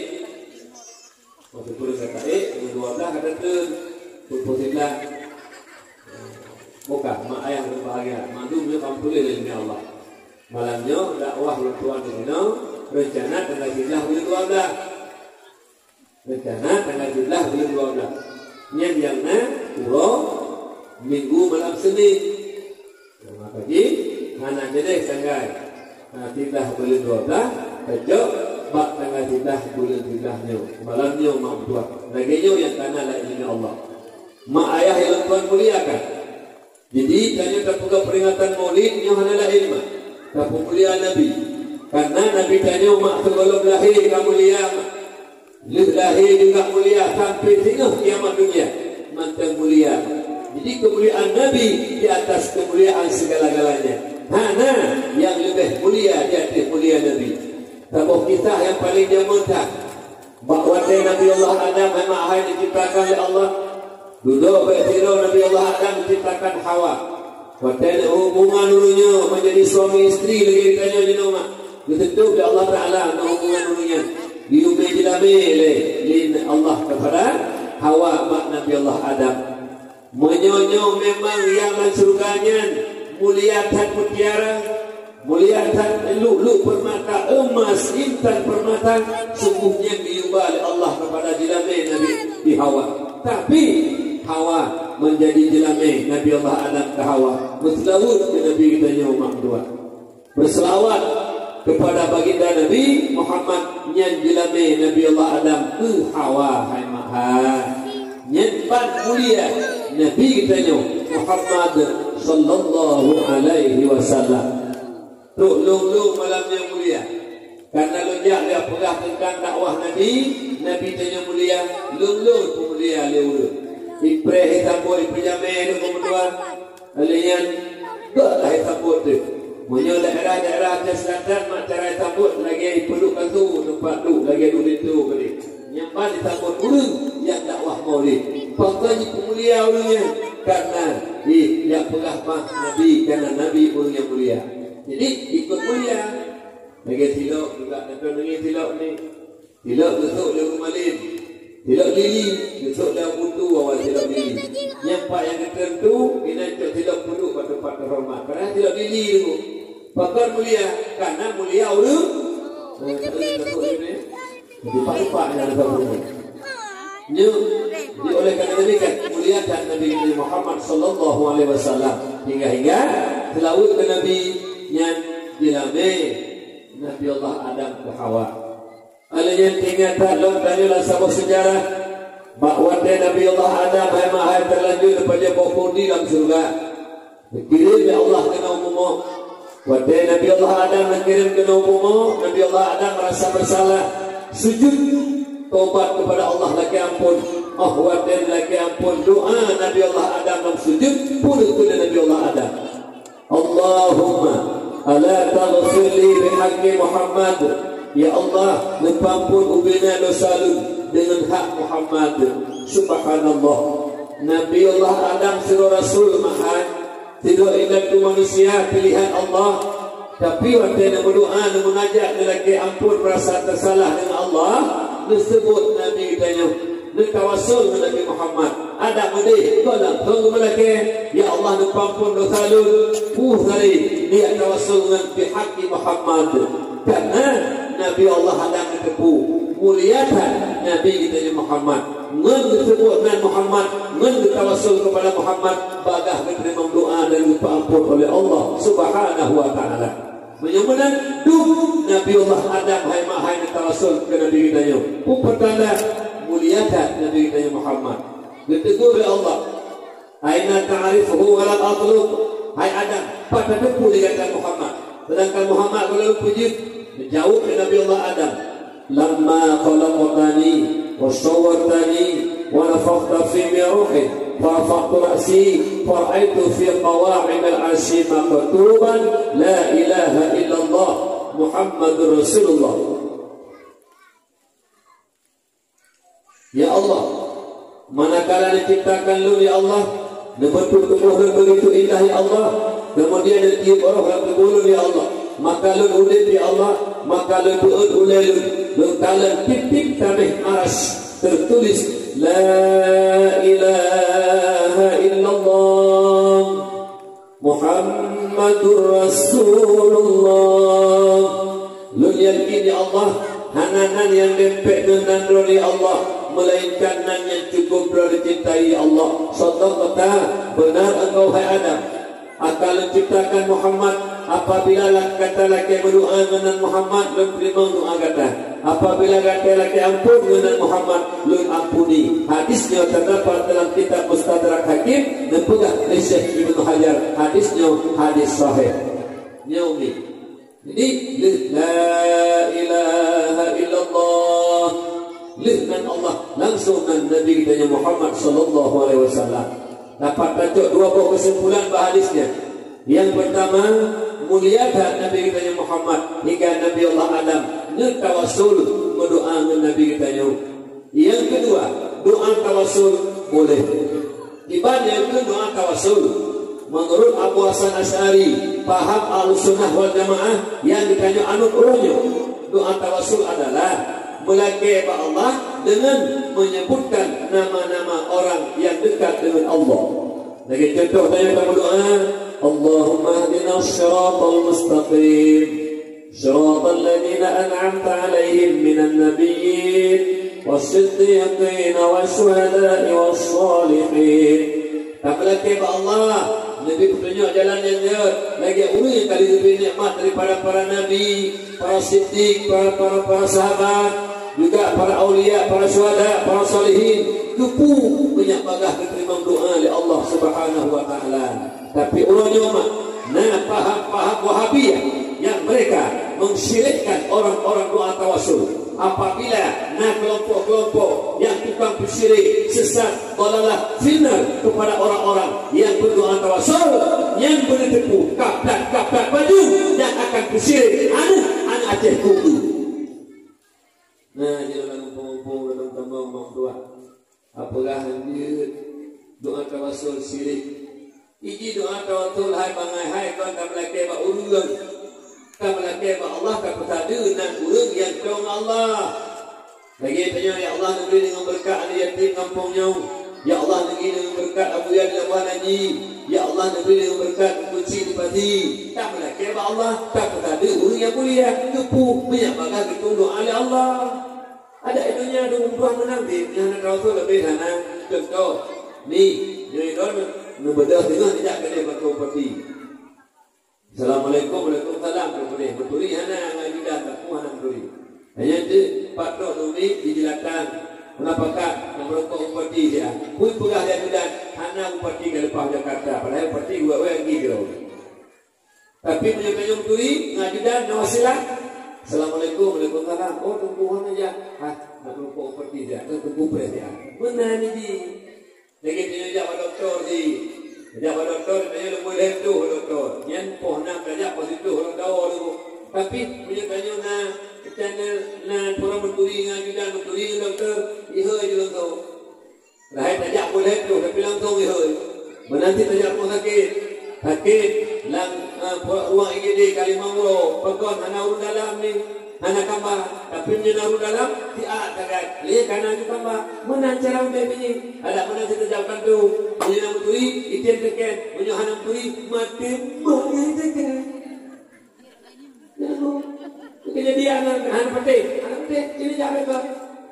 Poh sikureueng ka taék, poh dua belas ka tateun. Poh, poh siblaih. Meuka, mak ayah nyang bahagia, mandum nyoe ka meutuléh lé Allah. Malam nyoe dakwah lôn tuan di sinoe, reuncana tanggal siblaih buleuen dua belas. Reuncana tanggal siblaih buleuen dua belas. Nyan nyang na uroe Minggu malam Senin. Maka jih hana jadeh tanggai. Nah, siblaih buleuen dua belas, tacok bak tanggal siblaih buleuen siblaih nyoe. Malam nyoe mak meutuah. Lagée nyoe nyang kana lagée nyoe Allah. Mak ayah nyang lôn tuan muliakan. Jadi, tanyoe tapeugah peringatan Maulid nyoe hana laén mak, tapeumulia Nabi. Karena Nabi tanyoe mak sigohlom lahé ka mulia mak. Lheueh lahé juga mulia, sampai singoh kiamat dunia mantong mulia. Jadi kemuliaan Nabi di atas kemuliaan segala-galanya. Hana nyang leubeh mulia di ateueh mulia Nabi. Saboh kisah nyang paleng jameun that. Bak watée Nabi Allah Adam hai mak hai diciptakan lé Allah, dudoe bék sidroe Nabi Allah Adam diciptakan Hawa. Watée hubungan ureuëng nyoe menjadi suami istri lagée tanyoe jinoe mak, geuteuntée lé Allah Taala na hubungan ureuëng nyan. Geuyue jeulamé lé, lé Allah kepada Hawa bak Nabi Allah Adam. Meunyoe nyoe memang nyang lam syeuruga nyan mulia that mutiara, mulia that lu'lu' permata, emas, intan permata, sungguh nyan geuyue ba lé Allah kepada jeulamé Nabi di Hawa. Tapi Hawa menjadi jeulamé Nabi Allah Adam keu Hawa. Meuseulaweuet keu Nabi geutanyoe mak dua. Berselawat kepada baginda Nabi Muhammad nyan jeulamé Nabi Allah Adam keu Hawa hai mak hai. Nyan pat mulia Nabi geutanyoe Muhammad sallallahu alaihi wasallam. Trok lôn-lôn malam nyang mulia. Karena lôn jak lé peugah teuntang dakwah Nabi, Nabi tanyoe mulia, lôn-lôn peumulia lé ureuëng. Ipreh, itambuet, ipeujamé lôn peumeutuha. Lheueh nyan, gok lah itambuet teuh. Meunyoe daerah-daerah Aceh Selatan mak cara itambuet lagée ipeuduek kasô teumpat duek lagée duek linto keudeh. Nyang ban itambuet ureuëng nyang dakwah Maulid. Pakon jipeumulia ureuëng nyan? Karena ih, jak peugah bak Nabi, karena Nabi ureuëng nyang mulia. Jadi ikot mulia. Lagée silop juga, teuntang deungoe silop ni. Silop geusok lé ureuëng malem. Silop lili geusok lé butu awai silop lili. Nyang pat nyang geuteuntée, inan cok silop peuduek bak teumpat teuhoreumat. Padahai silop lili tu. Pakon mulia? Karena mulia ureuëng. Eh, geusok lé ni. Dipak-dipak nyang ada ureuëng. Nyoe, di oleh karena demikian, muliakan Nabi Muhammad sallallahu alaihi wasallam. Hingga-hingga seulaweuet keu Nabi nyan jeulamé Nabi Allah Adam keu Hawa. Alèh nyan ingat that lom tanyoe lam saboh seujarah, bak watèe Nabi Allah Adam hai mahai teulanjut neupajoh boh kurdi lam syeuruga. Neukirém lé Allah keunoe bumoe. Watèe Nabi Allah Adam neukirém keunoe bumoe, Nabi Allah Adam rasa bersalah, sujud tobat kepada Allah, lakèe ampôn. Óh watèe lakèe ampôn, doa Nabi Allah Adam lam sujud, peue kheun Nabi Allah Adam? Allahumma ala taghfir li bihaqqi Muhammad. Ya Allah, neupeuampôn ubena dosa lôn deungon hak Muhammad. Subhanallah. Nabi Allah Adam sidroe rasul mahai, sidroe indatu manusia pilihan Allah. Tapi watèe neumeudoa, neumunajat, neulakèe ampôn, meurasa teusalah deungon Allah, neuseubut Nabi geutanyoe. Neutawassul ngon Nabi Muhammad. Adak meudeh, goh lom thon geumeulakèe, "Ya Allah, neupeuampôn dosa lôn." Peue sabe neutawassul ngon bihaqqi Muhammad. Karena Nabi Allah Adam neuteupeue mulia that Nabi geutanyoe Muhammad. Ngon geuseubut nan Muhammad, ngon geutawassul kepada Muhammad, bagaih geuteurimong doa dan geupeuampôn oleh Allah Subhanahu wa Ta'ala. Meunyoe meunan, dum Nabi Allah Adam hai mahai neutawassul keu Nabi geutanyoe. Peue peutanda mulia that Nabi geutanyoe Muhammad? Geuteugur lé Allah, "Aina ta'rifuhu wa lam akhluq?" Hai Adam, pat tateupeue lé gata Muhammad, seudangkan Muhammad goh lom peujeuet? Geujaweueb lé Nabi Allah Adam, "Lamma khalaqtani wa sawwartani wa nafakhta fi min ruhi, fa rafa'tu ra'si, fa ra'aitu fi qawa'imil 'arsyi maktuban, la ilaha illallah Muhammadur Rasulullah." Ya Allah, manakala neuciptakan lôn, ya Allah, neubeutôi tuboh lôn begitu indah, ya Allah, kemudian neutiep roh lam tuboh lôn, ya Allah, maka lôn udeb, ya Allah, maka lôn beuet ulèe lôn, lôn kalon tieb-tieb tanéh Arasy teutuléh, "La ilaha illallah." Muhammadur Rasulullah. Lôn yakin, ya Allah, hana nan nyang dempet ngon nan droe, ya Allah, melainkan nan nyang cukup droe cintai, ya Allah. Sadaqta, benar engkau, hai Adam. Akan lôn ciptakan Muhammad, apabila la-, gata lakèe meudoa ngon nan Muhammad, lôn teurimong doa gata. Apabila gata lakèe ampôn ngon nan Muhammad, lôn ampuni. Hadis nyoe teudapat dalam kitab Mustadrak Hakim, neupeugah lé Syekh Ibnu Hajar, hadis nyoe hadis sahih. Nyoe mi. Jadi, la ilaha illallah. lheueh nan Allah, langsong nan Nabi geutanyoe Muhammad sallallahu alaihi wasallam. Dapat tacok dua boh keusimpulan bak hadis nyan. Nyang peurtama, mulia that Nabi geutanyoe Muhammad hingga Nabi Allah Adam neutawassul meudoa ngon Nabi geutanyoe. Nyang keudua, doa tawassul boleh. Kiban nyang keu doa tawassul, meunurot Abu Hasan Asy'ari, paham Ahlussunnah wal Jamaah nyang geutanyoe anut uroe nyoe, doa tawassul adalah meulakée bak Allah deungon meunyeubutkan nama-nama orang nyang dekat deungon Allah. Lagée contoh tanyoe tameudoa, "Allahumma hdina shiratal mustaqim." Shiratal ladzina an'amta 'alaihim minan nabiyyin, was-siddiqina, wasyuhada'i, was-shalihin. Tameulakée bak Allah, neubri peutunyok jalan nyang jeuet, lagée ureuëng nyang ka geubri nikmat daripada para nabi, para siddiq, para, para, para sahabat, juga para aulia, para syuhada, para salihin. Keupeue banyak bagaih geuteurimong doa lé Allah Subhanahu wa Taala. Tapi uroe nyoe mak, na paham-paham Wahabiyah yang mereka mensyirikkan orang-orang doa tawassul. Apabila na kelompok-kelompok yang tukang peusyirek, sesat, dalalah, finnar kepada orang-orang yang berdoa tawassul, nyan beuneuteupeu kaplat-kaplat baju yang akan peusyirek aneuk-aneuk Aceh kubu. Nah, jadi orang kampung-kampung, orang kampung, orang tua. Apalah hanjeuet doa tawassul syirik. Iji doa tawassul hai bangai hai kon tameulakée bak ureuëng. Tameulakée bak Allah, tapeusadeue nan ureuëng nyang cong Allah. Lagée tanyoe, "Ya Allah, neubri deungon beureukat aneuk yatim gampông nyoe. Ya Allah, neubri deungon beureukat Abu Yan lam Wan Haji. Ya Allah, neubri deungon beureukat Teungku Cik di Pati." Tameulakée bak Allah, tapeusadeue ureuëng nyang mulia. Keupeue? Meunyo bagaih geutulông lé Allah. Adak donya dum tuan meunang deh, nyan na tawassul leubeh hana. Contoh, ni, nyoe droeneuh neubeudôh teungoh neujak keudeh bak Teungku Bupati. Assalamualaikum, waalaikumsalam, Teungku keudeh. Meuturi hana ngon ajudan, tapu hana meuturi. Hanya tu, pat trok numi di jeulatan. Meunapakat, na meurukok Bupati dia. Pui peugah lé ajudan, hana Bupati ka leupah Jakarta. Padahai Bupati wék-wék lagi keudroe. Tapi meunyoe tanyoe meuturi, ngon ajudan na wasilah. Assalamualaikum, waalaikumsalam. Oh, Teungku hana jak. Hah, na Teungku Bupati jak. Teungku preh jak. Meunan ji. Lagée tanyoe jak bak dokto ji. Jak bak dokto, tanyoe lôn lhèe tutoe dokto. Nyan poh nam tajak, poh siplôh lôn dawa tu. Tapi meunyoe tanyoe na, na, na pura meuturi ngon ajudan, meuturi ngon dokto, ihôi ji lôn tu. Lahé tajak buleuen troh, tapi langsong ihôi. Meunan cit tajak rumoh sakét. Sakét lam, eh, ruang I G D ka limong uroe. Pakon hana ureueng dalam ni, hana kamba. Tapi meunyoe na ureueng dalam, siat sagai. Lé kana ju kamba. Meunan cara ubé binyi. Adak meunan cit tajak kantô. Meunyoe na meuturi, itém teuken. Meunyoe hana meuturi, maté meuh teuken. Keujadian nyan hana patéh, hana patéh, sini jak beuet.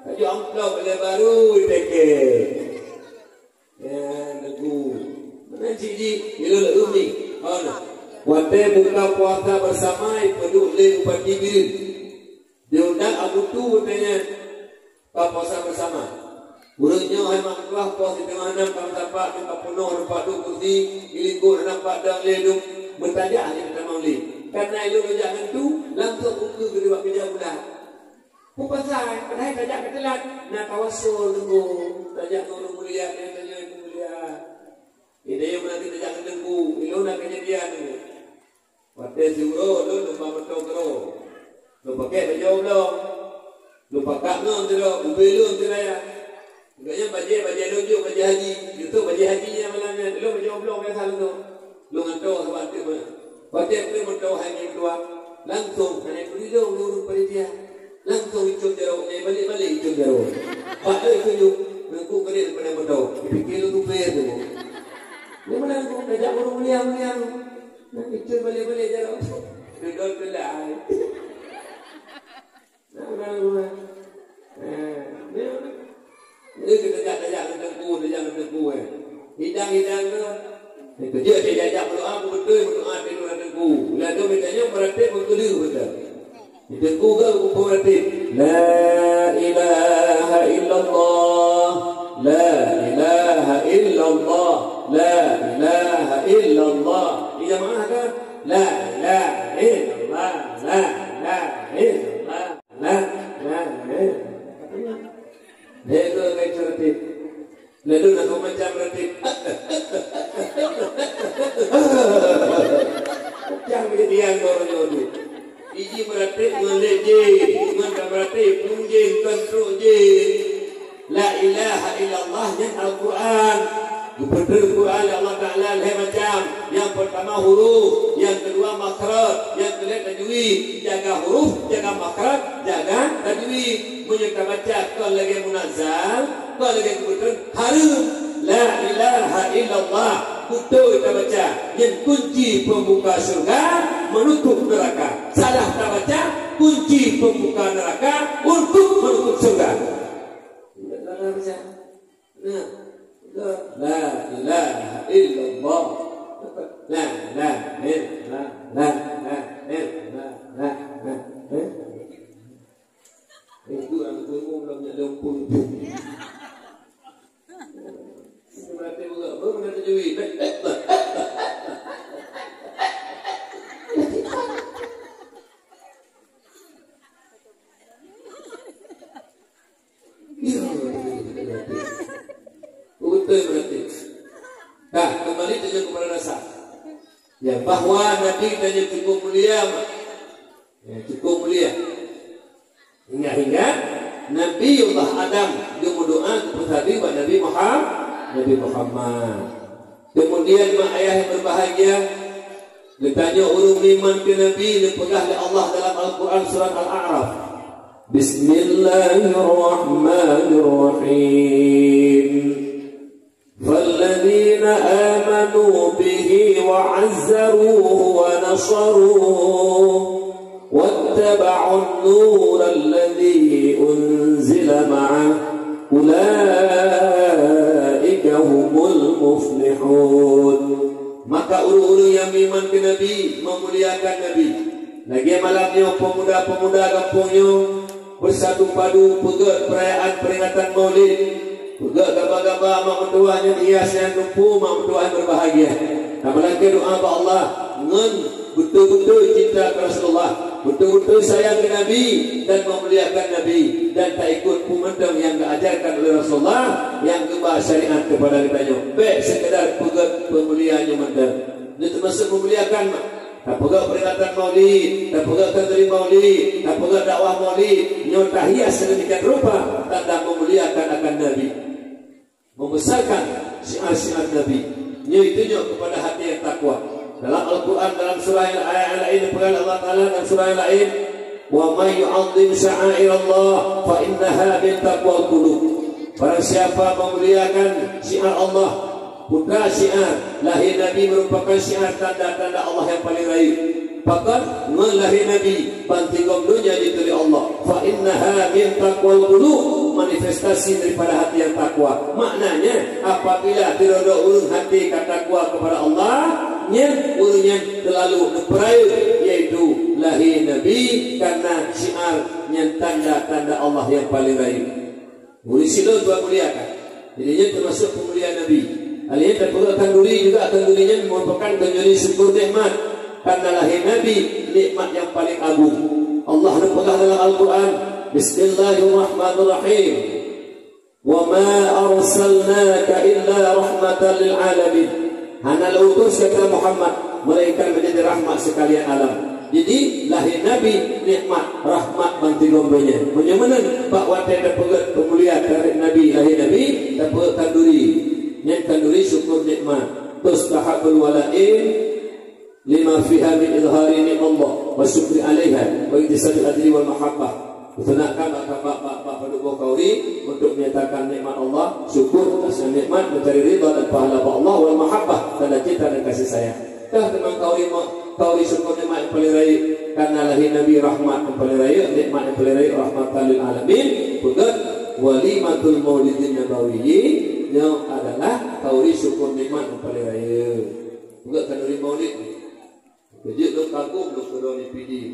Laju amplop lé baru iteke. Ya, lagu. Meunan cit jih, ilôn lôn umi. Hana. Watée buka puasa bersama, ipeuduek lé Bupati Bireuen. Diundang Abu Tu watée nyan. Ka puasa bersama. Ureueng nyoe hai mak meutuah poh siteungoh nam ka meusapat, ka peunoh rupa duek kursi, di likot hana pat dong lé duek, meutajak lé meutamong lé. Kana ilôn jak ngon tu, langsong ukeue geuteubiet keujah bulan. Peue pasai, padahai tajak ka teulat, na tawassul teungku, tajak ngon ureueng mulia, nyan tanyoe ureueng mulia. Di dayeuh meunasib tajak ngon teungku, ilôn na keujadian nyoe. Watée siuroe lôn lôn ba meutoe keudroe. Lôn pakai bajée oblong. Lôn pakak ngon sidroe, ubé lôn sidroe ya. Gobnyan bajée, bajée lôn jok bajée haji. Jitôk bajée haji nyang malam nyan. Lôn bajée oblong biasa lôn. Lôn hantom sabab teuma. Watée teuma meutoe hai nyan tuan. Langsong hana teuridong lé ureueng panitia. Langsong icok jaroe, eh, balek-balek icok jaroe. Bak lôn icok nyoe, ngon ku keuneuk daripada meutoe. Dipike lôn tupée tu. Nyoe meunan ku tajak ureueng mulia-mulia. Nah, itu balik-balik jalan. Duduk tu dah. Nah, nah, nah. Eh, ni, ni kita jak, jak, jak, teungku, jak, teungku, eh. Hidang, hidang tu. Ni kerja dia jajak berdoa, aku betul berdoa di luar teungku. Lalu minta nyoe berarti betul, betul. Itu Google buku berarti. La ilaha illallah. La ilaha illallah. La ilaha illallah. Di jamaah kan? La ilaha illallah. La ilaha illallah. La ilaha illallah. Lalu nak macam berarti. Macam dia yang orang nyodu. Iji berarti ngelek jin, ngon berarti pung jin, kon trok jin. La ilaha illallah nyan Al-Quran. Geupeutreun Quran lé Allah Taala lhèe macam. Nyang peurtama huruf, nyang keudua makhraj, nyang keulhèe tajwid. Jaga huruf, jaga makhraj, jaga tajwid. Meunyoe tabaca kon lagèe munazzal, kon lagèe geupeutreun, hareuem. La ilaha illallah, beutôi tabaca, nyan kunci pembuka syurga, menutup neraka. Salah tabaca, kunci pembuka neraka untuk menutup syurga. Nah, la ilaha illallah. La, la, la, la, la, la, la, la, la, la. Itu yang tunggu dalam nyadang pun. Berarti juga, baru nak tajwid. Betul berarti. Nah, kembali saja kepada dasar. Ya, bahwa Nabi tanya cukup mulia, Mak. Ya, cukup mulia. Ingat-ingat, Nabiullah Adam geumeudoa geupeusabe bak Nabi Muhammad, Nabi Muhammad. Kemudian, mak ayah yang berbahagia, geutanyoe ureuëng meuiman keu Nabi, neupeugah lé Allah dalam Al-Quran surat Al-A'raf, "Bismillahirrahmanirrahim. Falladzina amanu bihi wa azzaruhu wa nasaruhu wattaba'un nural ladzi unzila ma'ah ulaika humul muflihun." Maka ureuëng-ureuëng nyang meuiman keu Nabi meumuliakan Nabi. Lagée malam nyoe peumuda-peumuda gampông nyoe beusatu padu peugét peurayaan peuringatan Maulid. Peugét gaba-gaba mak meutuwah nyang hias nyang lumpu mak meutuwah nyang berbahagia. Tameulakée doa bak Allah ngon beutôi-beutôi cinta keu Rasulullah, beutôi-beutôi sayang keu Nabi dan meumuliakan Nabi dan taikot peue mantong nyang geuajarkan oleh Rasulullah nyang geuba syariat keupada geutanyoe. Bék seukeudar peugét peumulia nyoe mantong. Nyoe teumasok meumuliakan mak. Tapeugét peuringatan Maulid, tapeugét khanduri Maulid, tapeugét dakwah Maulid, nyoe tahias sedemikian rupa tanda meumuliakan akan Nabi. Membesarkan syiar-syiar Nabi. Nyoe itunyok kepada hati yang takwa. Dalam Al-Quran, dalam surah yang ayat yang lain, dipeugah Allah Taala dalam surah yang lain, "Wa may yu'azzim sya'airallah fa innaha min taqwal qulub." Barang siapa memuliakan syiar Allah, putra syiar, lahé Nabi merupakan syiar tanda-tanda Allah yang paling rayeuk. Pakon ngon lahé Nabi, bansigom donya jituri Allah. Fa innaha min taqwal qulub, manifestasi daripada hati yang takwa. Maknanya, apabila dirodok ureuëng hati ka takwa kepada Allah, nyan ureuëng nyan selalu neupeurayeuk, yaitu lahé Nabi karena syiar nyan tanda-tanda Allah yang paling rayeuk. Ureuëng sidroe tuan muliakan. Jadi nyan teumasok peumuliaan Nabi. Alèh nyan tapeugah khanduri juga, khanduri nyan merupakan khanduri syukur nikmat. Karena lahé Nabi nikmat yang paling agung. Allah neupeugah dalam Al-Quran, "Bismillahirrahmanirrahim. Wa ma arsalnaka illa rahmatan lil alamin." Hana lôn utus kata Muhammad melainkan menjadi rahmat sekalian alam. Jadi lahé Nabi nikmat rahmat bansigom donya. Meunyoe meunan bak watée tapeugét peumuliaan terhadap Nabi, lahé Nabi tapeugét khanduri. Nyan khanduri syukur nikmat. Tustahabul walain lima fiha min izhari ni'mallah wa syukri alaiha wa iktisabil ajri wal mahabbah. Sunatkan bak, bak, bak, bak padub boh khanduri untuk menyatakan nikmat Allah, syukur atas nikmat, mencari ridha dan pahala bak Allah, wal mahabbah, tanda cinta dan kasih sayang. Tah teuma khanduri ma-, khanduri syukur nikmat nyang paling rayeuk, karena lahé Nabi rahmat nyang paling rayeuk, nikmat nyang paling rayeuk, rahmatan lil alamin, peugét walimatul maulidin nabawiyyi, nyoe adalah khanduri syukur nikmat nyang paling rayeuk. Peugét khanduri maulid. Keujeuet lôn kagum lôn keudroe di Pidie.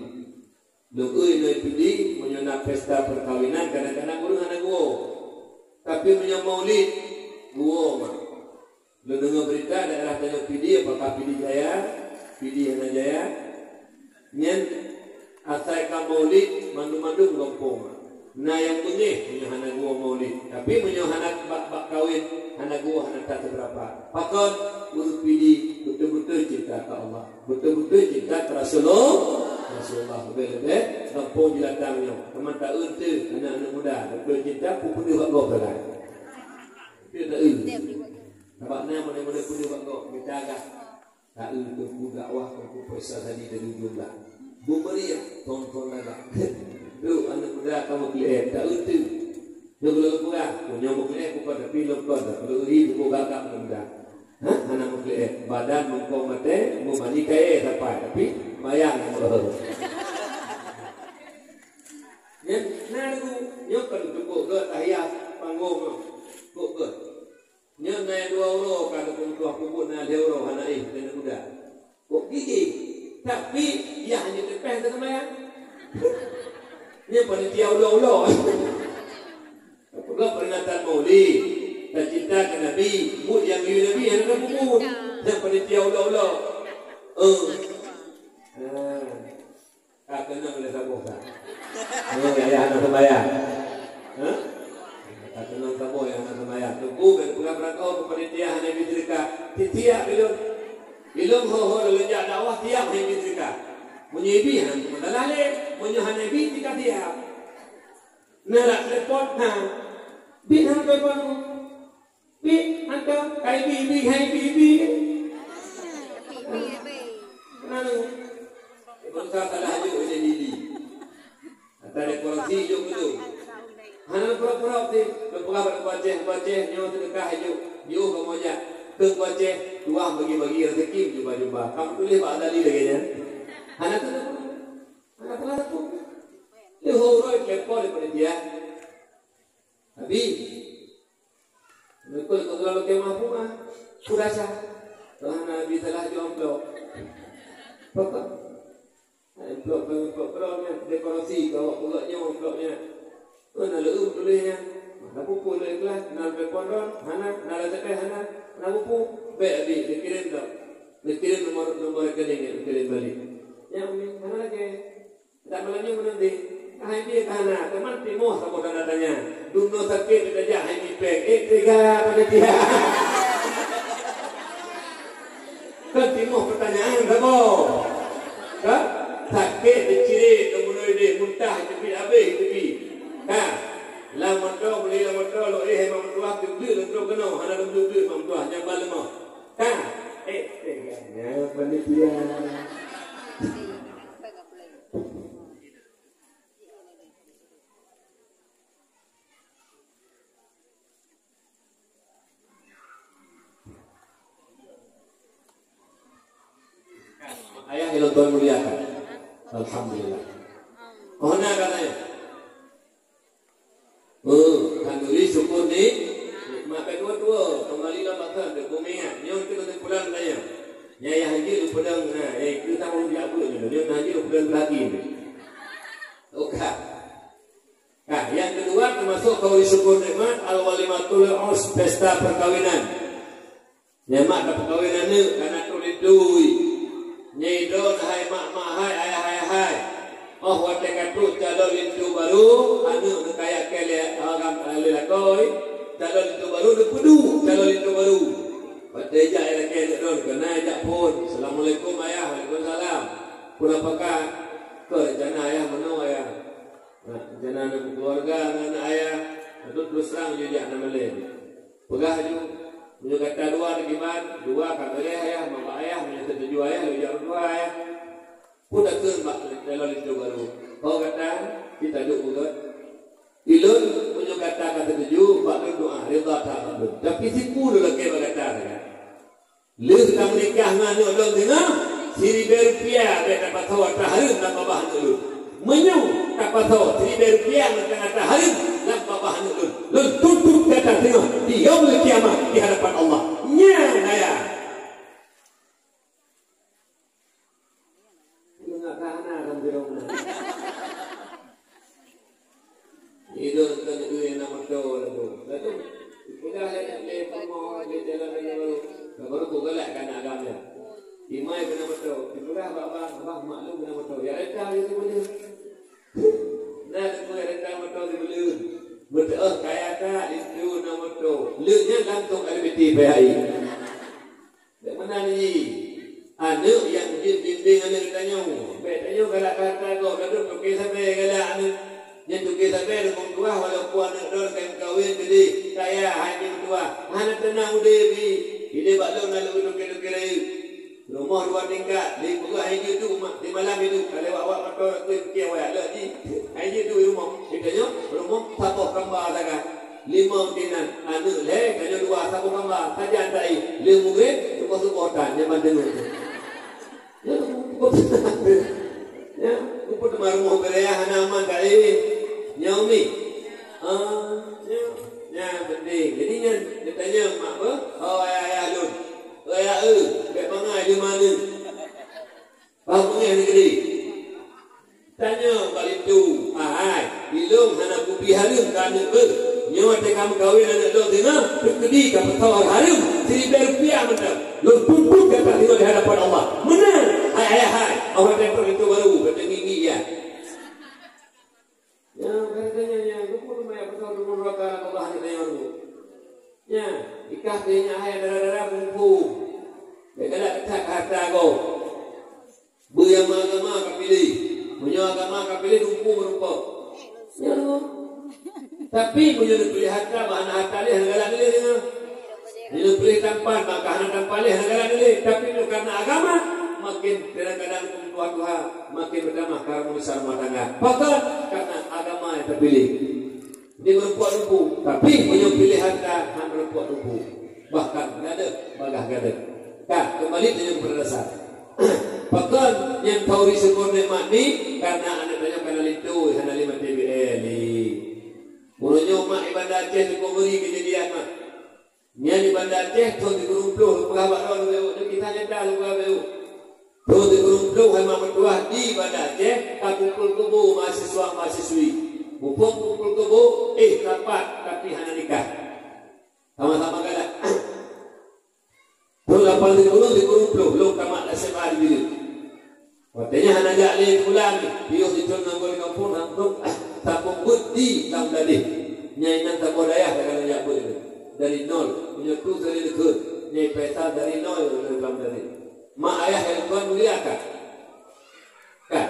Lôn eu inoe Pidie, meunyoe na pesta perkawinan, kadang-kadang ureuëng hana geuwoe. Tapi meunyoe maulid, geuwoe mak. Lôn deungoe beurita daerah tanyoe Pidie, apakah Pidie Jaya, Pidie hana jaya, nyan asai ka maulid, mandum-mandum gampông mak. Na nyang beungéh meunyoe hana geuwoe maulid. Tapi meunyoe hana bak, bak kawén, Tak seberapa. Pakon? Ureuëng Pidie beutôi-beutôi cinta keu Allah, beutôi-beutôi cinta keu Rasulullah. Rasulullah leubeh-leubeh gampông jilatang nyoe. Teuma taeu teuh aneuk-aneuk muda beutôi cinta peue peudeuh bak gob sagai. Teuh taeu. Sabab na model-model peudeuh bak gob, mita agak. Taeu Teungku dakwah, Teungku Faisal Hadi dari Jumlah. Bumeriah, tonton lagak. Duh, aneuk muda kamoe keu lheueh, taeu teuh. Nyoe keuneuk peugah, meunyoe meukeuleh bukon, tapi lom kon, tapi uri bukon gagak muda. Hah? Hana meukeuleh, badan mungkong maté, meumani kayèe sapai, tapi mayang. Nyan, na lagu, nyoe kan cukup gèt tahias panggong nyoe. Cukup gèt. Nyoe na dua uroe ka geupeutuah peubuet na lhèe uroe hana éh, keuneuk muda. Kok gigih? Tapi, yah hana teupeh teuseumbahyang. Nyan panitia ulo-ulo. Peugah peringatan Maulid, tacinta keu Nabi, buet nyang geuyue Nabi hana tapeubuet. Nyan panitia ulo-ulo. Eh. Ah. Ka keunong lé saboh ka. Oh, ya, ya, hana sembahyang. Hah? Ka keunong saboh nyang hana sembahyang. Teungku, bèk peugah beurangkaho keu panitia hana bi seudeukah. Tiep-tiep ilôn. Ilôn ho-ho lôn jak dakwah tiep hana bi seudeukah. Meunyoe bi hana masalah lé. Meunyoe hana bi, tika tiep. Neurak telepon, ha. Bi hana telepon. Bi, hantom, hai bi, bi, hai bi, bi. Kenapa? Bangsa salah aja udah dili. Kata dekorasi jok dulu. Hana pura-pura sih, pura-pura baceh, baceh, nyoe sedekah aja. Yo, kamu aja. Ke baceh, tuah bagi-bagi rezeki jumpa-jumpa. Kamu tulis Pak Azali lagi nya. Hana tu, hana pura tu. Dia horoi telepon daripada dia. Abi, beutôi keu lôn keu mahfumah, peue rasa? Tuhan Abi salah jaweueb amplop. Papa, amplop, amplop droe nyan, dekorasi keu awak peugot nyoe amplop nyan. Tuhan na leuem tuléh nyan. Hana peue-peue lôn ikhlas, na telepon droe, hana, na S M S, hana, hana peue-peue. Bèk Abi, dikirém droe. Dikirém nomor, nomor rekening nyan, dikirém balik. Nyan, Umi, hana lagèe. Dak malam nyoe meunan deh. Hai bi ka hana, teuma timoh saboh tanda tanya. Dumnoe sakét tajak hai bi péng. Eh, tega panitia. Kan timoh pertanyaan saboh. Kan? Sakét dicirét, keumudian deh muntah, tepi habéh tepi. Kan? Lam moto, meuli lam moto, lo eh, hai mak meutuah, teubeuleuk lam moto keunoe, hana lom teubeuleuk mak meutuah, nyang ban leumoh. Kan? Eh, tega. Ya, panitia. Ayah nyang Tuhan muliakan. Alhamdulillah. Oh, na katanya. Oh, khanduri syukur ni nikmat. Ka tuwo-tuwo, kembali lam masa untuk bumi, ya. Nyoe itu kesimpulan saya. Nyang ayah haji lu pedang, nah, eh, kita mau diabu ni, nyoe haji lu pedang lagi ni. Oke. Nah, yang kedua termasuk kau syukur nikmat al-walimatul urs, pesta perkawinan. Nyan mak tapeukawen aneuk, kana trok linto. Nyan idroe hai mak-mak hai, ayah-ayah hai. Oh watèe ka trok calon linto barô, aneuk neukajak keu lé agam lé lakoe. Calon linto barô neupeuduek calon linto barô. Watèe jak ilakèe aneuk droe, keunan jak phôn. "Assalamualaikum ayah." "Waalaikumsalam." "Peue na pakat?" "Keu rencana ayah meunoe ayah." Nah, rencana aneuk keuluwarga ngon aneuk ayah, beutôi terus terang jijak na malèe. Peugah laju, meunyoe gata dua teugiban, dua ka beureh ayah, maba ayah, meunyoe teutuju ayah, laju jak meutuha ayah. Peue takheun bak calon linto barô? Ho gata, kita duek beugèt. Ilôn, meunyoe gata ka teutuju, bak lôn doa, ridha that bak lôn. Tapi sipu lôn lakèe bak gata, kan? Lheueh tameunikah ngon aneuk lôn singoh, siribèe rupiah bèk tapasoe atra hareuem lam babah aneuk lôn. Meunyoe tapasoe siribèe rupiah nyang ka atra hareuem lam babah aneuk lôn, lôn tutup gata singoh di Yaumul Qiyamah di hadapan Allah. Nyan ayah. Ingat hana kan biro mana. Idong kan ui na moto lagu. Lagu. Peugah lé lé pamo lé jalan lé baru. Baru ku galak kan agam dia. Imai kena moto. Peugah bak bang, bang maklum kena moto. Ya reta dia tu boleh. Nah, aku reta moto dia boleh. Beuteuôh kaya that, linto na moto. Lheueh nyan langsong L B T P H I. Bèk meunan jih. Aneuk nyang jeuet bimbéng aneuk tanyoe. Bèk tanyoe galak kata gob, ladôm toke sabe galak aneuk. Nyan toke sabe rumoh tuah, walaupun aneuk droe ka meukawen keudeh, kaya, hai meutuah. Hana teunang udeb jih. Ideh bak lôn na lôn toke-toke rayeuk. Rumoh dua tingkat, di peugah hai jeuet duek, mak, di malam itu, ka lewat wak moto, tu, tu, wak, lheueh jih. Hai jeuet duek rumoh. Di tanyoe, rumoh saboh kamba sagai. Limong tinan, aneuk lhèe, tanyoe dua, saboh kamba, sajan tai, lheueh mugreb, suboh-suboh tan, nyan ban teungeut. Ya, ya, mupeue teuma rumoh geuraya hana aman tai. Nyoe mi. Ah, ya, ya, penting. Jadi nyan, geutanyong mak beuh, oh, ayah-ayah lôn. Oh, ya, eh, bèk bangai di mana. Bah beungéh negeri. Tanyoe bak linto, "Hai, ilôn hana kupi hareuem keu aneuk beuh. Nyoe watèe ka meukawen aneuk lôn singoh, teukeudi ka peusoe hareuem siribèe rupiah mantong. Lôn tuntut gata singoh di hadapan Allah." Meunan, hai ayah hai, awai teuntèe linto baru, kata gigi ya. Ya, kata nyan, nyan, lôn pun lumayan peusoe turun neraka, Allah hana tanya aku. Ya, ikah teuingat hai dara-dara mumpung. Bèk galak keutat hareuta gob. Beu nyang meuagama ka piléh. Meunyoe agama ka piléh, lumpu meurumpok. Ya Allah. Tapi meunyoe neupiléh hareuta, bah hana hareuta lé, hana galak lé deungon. Meunyoe neupiléh tampan, bah ka hana tampan lé, hana galak lé. Tapi meunyoe karena agama, makin kadang-kadang tuha-tuha, makin beutamah karam meunasah rumah tangga. Pakon? Karena agama nyang teupiléh. Di meurumpok lumpu, tapi meunyoe piléh hareuta, han meurumpok lumpu. Bahkan gadeuh, bagaih gadeuh. Ka, keumbali tanyoe keupada dasar. Pakon nyang turi syukur nikmat ni, karena aneuk tanyoe ka na linto, hana lé maté B L I. Uroe nyoe mak di Banda Aceh syukur meuri keujadian mak. Nyan di Banda Aceh, thôn sikureueng ploh, lôn peugah bak droeneuh, lôn kisah nyata lôn peugah bak droeneuh. Thôn sikureueng ploh, hai mak meutuah di Banda Aceh, ka kumpul keubo mahasiswa-mahasiswi. Muphom kumpul keubo, eh, rapat, tapi hana nikah. Sama-sama galak. Thôn lapan sikureueng, sikureueng ploh, lôn tamat S M A di Bireuen. Watèe nyan hana jak lé sikula, piôh jitreun ngon gurèe gampông, langsông tapeubuet di Lam Dadeh. Nyan inan saboh dayah ka hana jak beuet lé. Dari nol, meunyoe tu seuleuh dikeue, nyan Faisal dari nol lé Lam Dadeh. Mak ayah nyang kon mulia ka. Kan?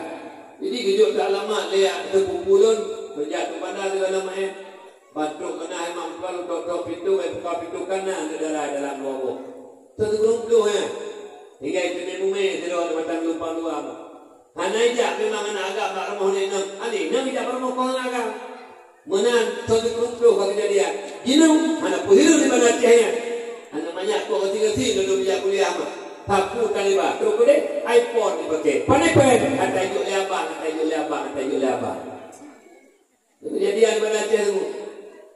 Jadi geujok that alamat lé sepupu lôn, meujak tu Banda tu alamat, eh. Bantuk keunan hai mak meutuah lôn tok-tok pintoe, eh, buka pintoe ka na aneuk dara dalam dua boh. Satu geurumploh, eh. Hingga itu dia mumè sidroe di mata geulumpang dua. Hana ijak memang aneuk agam bak rumoh nenek inong. Aneuk inong ijak bak rumoh kong agam. Meunan, satu geurumploh ka keujadian. Jinoe, hana peuhireuen di Banda Aceh nyan. Aneuk manyak kok geusi-geusi lôn bijak kuliah mah. Sapu taliba, trok keudeh, iPhone jipakè. Pan iPhone, ata ijok lé abang, ata ijok lé abang, ata ijok lé abang. Keujadian Banda Aceh tu.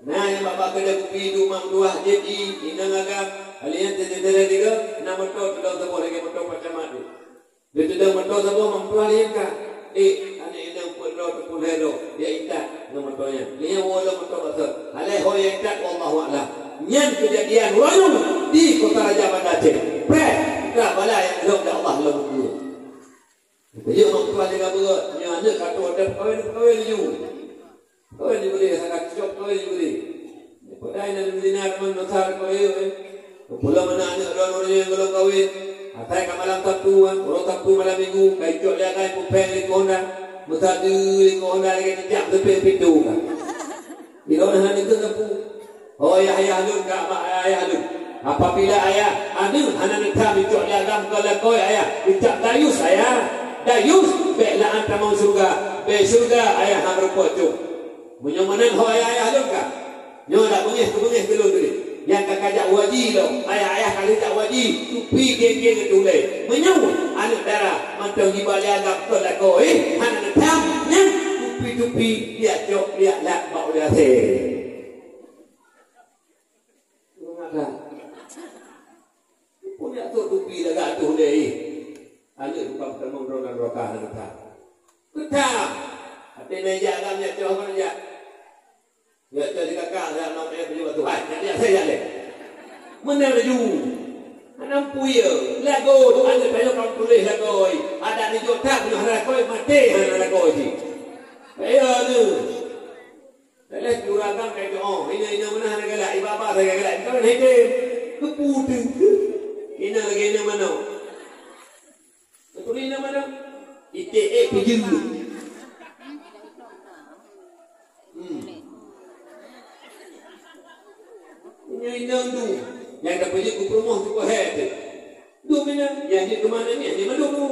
Nah, nyang bak-bak keudè kupi tu mak meutuah jép i, inong agam. Kali nyan teuntèe-teuntèe tiga, na moto teudong saboh lagèe moto Pak Camat tu. Lheueh teudong moto saboh mak meutuah lé ka. Eh, aneuk inong peuet droe teupeu lhèe droe, jak itat ngon moto nyan. Lheueh nyan woe lom moto bak sot. Alah ho jak itat, wallahu a'lam. Nyan keujadian uroe nyoe di Kota Raja Banda Aceh. Preh, ka bala nyang lheueh dari Allah lom buku. Geujak mak tuan jaga beurot, nyoe aneuk ka tuan dan peukawen, peukawen laju. Peukawen laju boleh, sagat cok peukawen laju boleh. Padahai na di Madinah teuma dosa peukawen, eh. Pulang mana aneuk droe ureueng nyang golom kawen. Asai ka malam Sabtu, eh. Uroe Sabtu malam Minggu, ka icok lé agai pupeng likot Honda. Meusadeue likot Honda lagèe cicak seupeng pintoe ka. Ilôn hana neukheun sapeue. Oh, ayah-ayah lôn, kak bak ayah-ayah lôn. Apabila ayah aneuk hana neutam icok lé agam keu lakoe ayah, ucap dayus ayah. Dayus, bèk la'an tamong syeuruga. Bèk syeuruga ayah hana meurumpok cok. Meunyoe meunan ho ayah-ayah lôn ka. Nyoe dak beungèh keu beungèh keu lôn teuh. Nyang ka kajak haji lom, ayah-ayah ka lheueh jak haji, tupi geng-geng keu tulèe. Meunyoe aneuk dara mantong jiba lé agam keu lakoe, hana neutam, nyan tupi-tupi, liak cok, liak lak bak ulèe asèe. Ureueng agam. Peue jak trok tupi lagak ateueh ulèe, eh. Aneuk tukang peutamong droe lam rota hana neutam. Neutam. Até na jak agam jak cok hana jak. Jak cok di kakak, jak nong eh, peujeuet batu. Hai, jak, jak, jak, jak. Meunan laju. Hana peue ye. Lagoe, aneuk tanyoe ka tuléh lagoe. Adak neujok that, meunyoe hana lakoe, maté hana lakoe jih. Kaya neuh. Lheueh juragan ka itu, oh, inong-inong meunan hana galak, iba-ba sagai galak, bukan hidem. Keupeue teuh. Inong lagèe inong manok. Beutôi inong manok. Iték, eh, peujeuet. Hmm. Inong-inong tu, nyang tapeujeuet keu peurumoh tu keu hé tu. Tu meunan, nyang jeuet keu mana ni, hana mandum tu.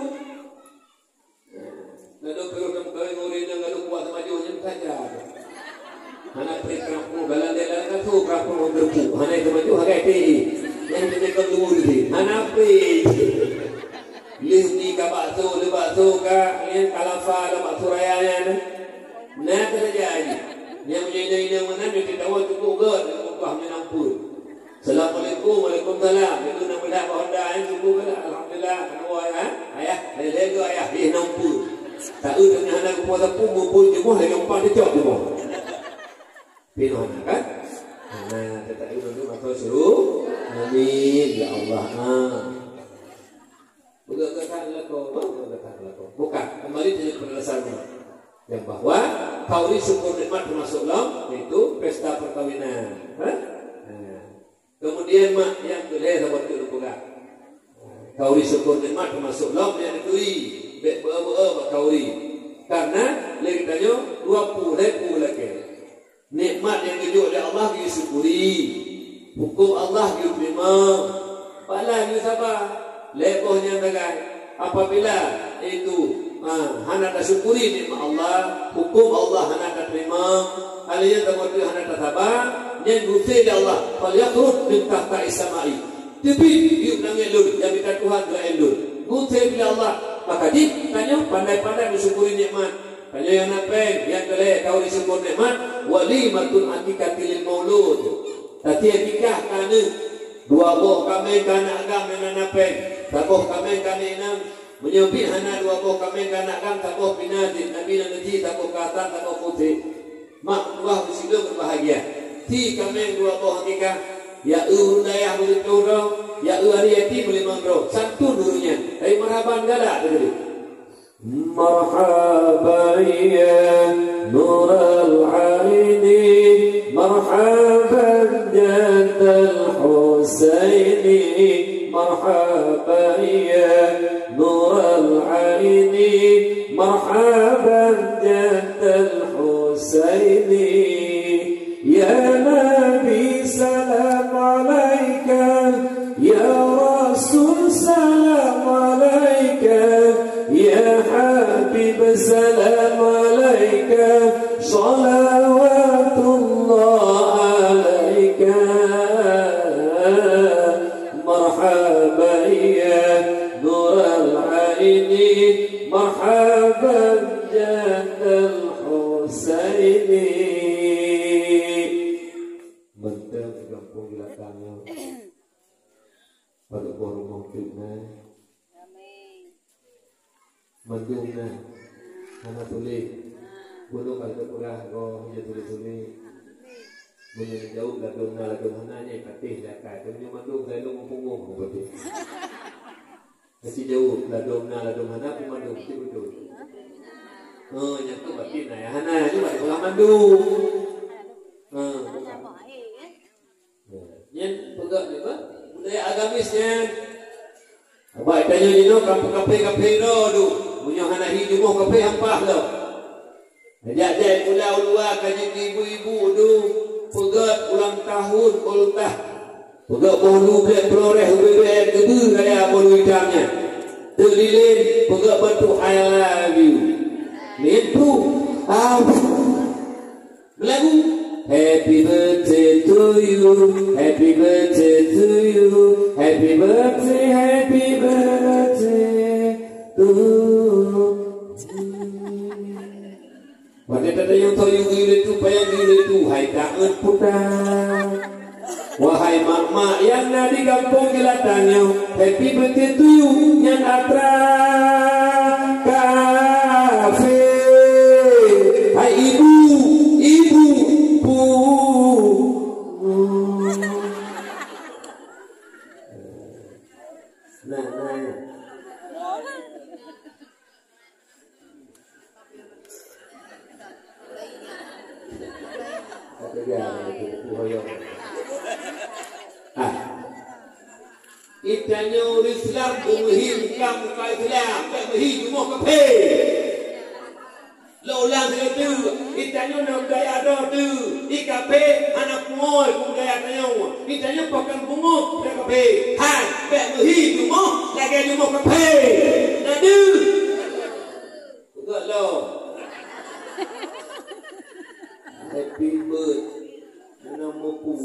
Lalu perlu kamu kawin ngon ureueng inong, lalu kuat sama jauh nyan saja. Hana pri kerapu, dalam dalam kasu kerapu ngon geureupu. Hana itu maju, hagai ti. Yang itu cakap dulu tadi. Hana pri. Lih ni ka bakso, lih bakso ka, yang kalafa, lih bakso raya nyan. Nah, kata dia aja. Yang punya inong-inong mana, dia tak tahu cukup gèt, dia ubah menyampun. Assalamualaikum, waalaikumsalam. Itu nak melihat bahawa dah, eh, syukur kan? Alhamdulillah, kedua, eh. Ayah, leleh ke ayah? Eh, nampu. Tak ada hana kuasa pun, mumpung jemoh, lagi empat dia cok jemoh. Pinoh nak, kan? Nah, tetap itu tu, maka suruh. Amin, ya Allah. Ha. Peugah kata lakoe, peugah kata lakoe. Bukan, kembali ke penjelasan. Yang bahwa khauri syukur nikmat termasuk lom, yaitu pesta perkawinan. Ha? Ha. Kemudian mak nyang keu lhèe saboh teuk lôn peugah. Khauri syukur nikmat termasuk lom nyang dituri. Bèk beu-beu bak khauri. Karena lé geutanyoe dua puluh lhèe puluh lakèe. Nikmat nyang geujok lé Allah geusyukuri. Huköm Allah geuteurimong. Pahala geusaba. Lhèe boh nyang sagai. Apabila itu, ha, hana tasyukuri nikmat Allah, huköm Allah hana tateurimong, hal nyan tameuteuh hana tasaba, nyan gusé lé Allah, "Falyakhruj min tahta is-sama'i." Teubiet, yub langèt lôn, nyang mita Tuhan keu rakyat lôn. Gusé lé Allah, maka jih tanyoe pandai-pandai meusyukuri nikmat. Tanyoe nyang na pèng, nyang keu lhèe, khauri syukur nikmat, walimatun aqiqati lil maulud. Até akikah keu aneuk, dua boh kaméng keu aneuk agam nyang na pèng, saboh kaméng keu aneuk inong. Meunyoe pih hana dua boh kaméng keu aneuk agam, saboh pih na jeuet, Nabi na neuji saboh keu Hasan, saboh keu Husein. Mak meutuah meusidroe beubahgia. Ti kaméng dua boh akikah, ya eu ureueng dayah beutôi droe, ya eu ari yatim limong droe. Santun ureueng nyan, tapi marhaban galak teuh. مرحبا يا نور العين، مرحبا جد الحسين، مرحبا يا نور العين، مرحبا جد الحسين. يا نبي سلام عليك، يا رسول سلام عليك، يا حبيب سلام عليك، صلوات الله عليك. مرحبا يا نور العين، مرحبا جد الحسين. Mantap, gampông di belakangnya. Pada buah rumah tu, nah. Mandum, nah. Hana tuléh. Bunoe ka lheueh peugah, goh, ya tuléh-tuléh. Meunyoe jaweueb ladôm na, ladôm hana, nyan patéh dak ka. Tapi nyoe mandum, saya lôn punggung, patéh. Mesti jaweueb, ladôm na, ladôm hana, pun mandum. Betul, betul. Ha, nyang tu batin, nah, ya hana, nyoe bak peugah mandum. Ha, bukan. Nyan peugah nyoe bah, budaya agamis nyan. Bak tanyoe jinoe kampung kaphé-kaphé droe tu. Meunyoe hana hi jumoh kaphé hampah lom. Jak-jak pula u luwa ka jeuet ibu-ibu tu peugöt ulang tahun ultah. Peugöt boh lu bèk peuloreh ubé-bé keubeue raya boh lu itam nyan. Teulilén peugöt bantu I love you. Lén tu. Ah. Meulagu, Happy birthday to you, happy birthday to you, happy birthday, happy birthday to you. Watèe tatanyong toh yue geuyue lé tu, payah geuyue lé tu, hai taeun puta. Wahai mak-mak nyang na di gampông Jeulatan nyoe, happy birthday to you nyan atra kafé. Hai ibu, ibu, pu. Nah, nah, ya. Geutanyoe ureuëng Islam beumeuhi muka-muka Islam, bék meuhi jumoh kaphé. Lôn ulang sigoe teuk, geutanyoe na budaya droe teuk, i kaphé hana pungoe keu budaya tanyoe. Geutanyoe pakon pungoe keu kaphé. Hai, bék meuhi jumoh lagée jumoh kaphé. Na deuh? Peugah lom. Happy birthday. Nama pun.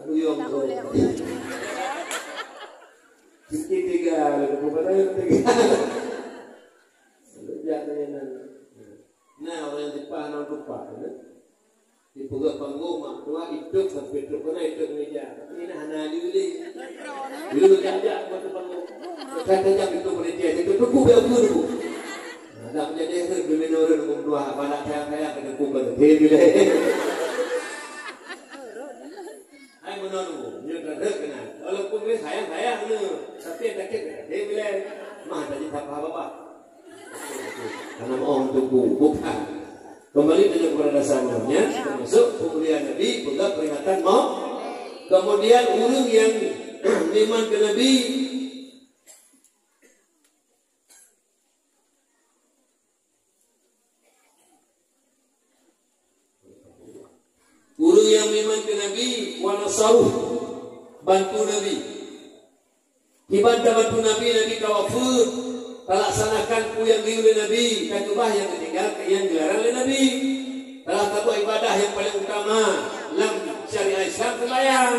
Kuyong tu. Sikit tiga, lalu kepada tiga. Lalu jak dengan. Nah, orang yang sepah, orang tupak, ya. Dipeugah panggong mak tuah, itôb sampai trôk keunan, itôb meja. Tapi ini hana lé. Dulu jak-jak buat panggong. Kata jak itu panitia, itu tunggu, biar aku tunggu. Nah, tak menjadi itu, demi nurun, umum tuah, balak sayang-sayang, kena kumpul, dia bila. Hai meunan, nyoe ka rhot keunan. Walaupun dia sayang-sayang, tapi yang sakit, dia bila. Mah, tak jadi apa-apa. Karena mau untuk bu-, bukan. Kembali kita kepada dasar umumnya, termasuk pemulihan Nabi, peugah peringatan mau. Kemudian ureuëng yang iman ke Nabi, ureuëng yang iman ke Nabi, wa nasaruh, bantu Nabi. Kiban tabantu Nabi, Nabi ka wafeuet, talaksanakan peue nyang geuyue lé Nabi, ka keubah nyang geutinggai nyang geularang lé Nabi. Salah saboh ibadah nyang paleng utama lam syariat Islam seumayang.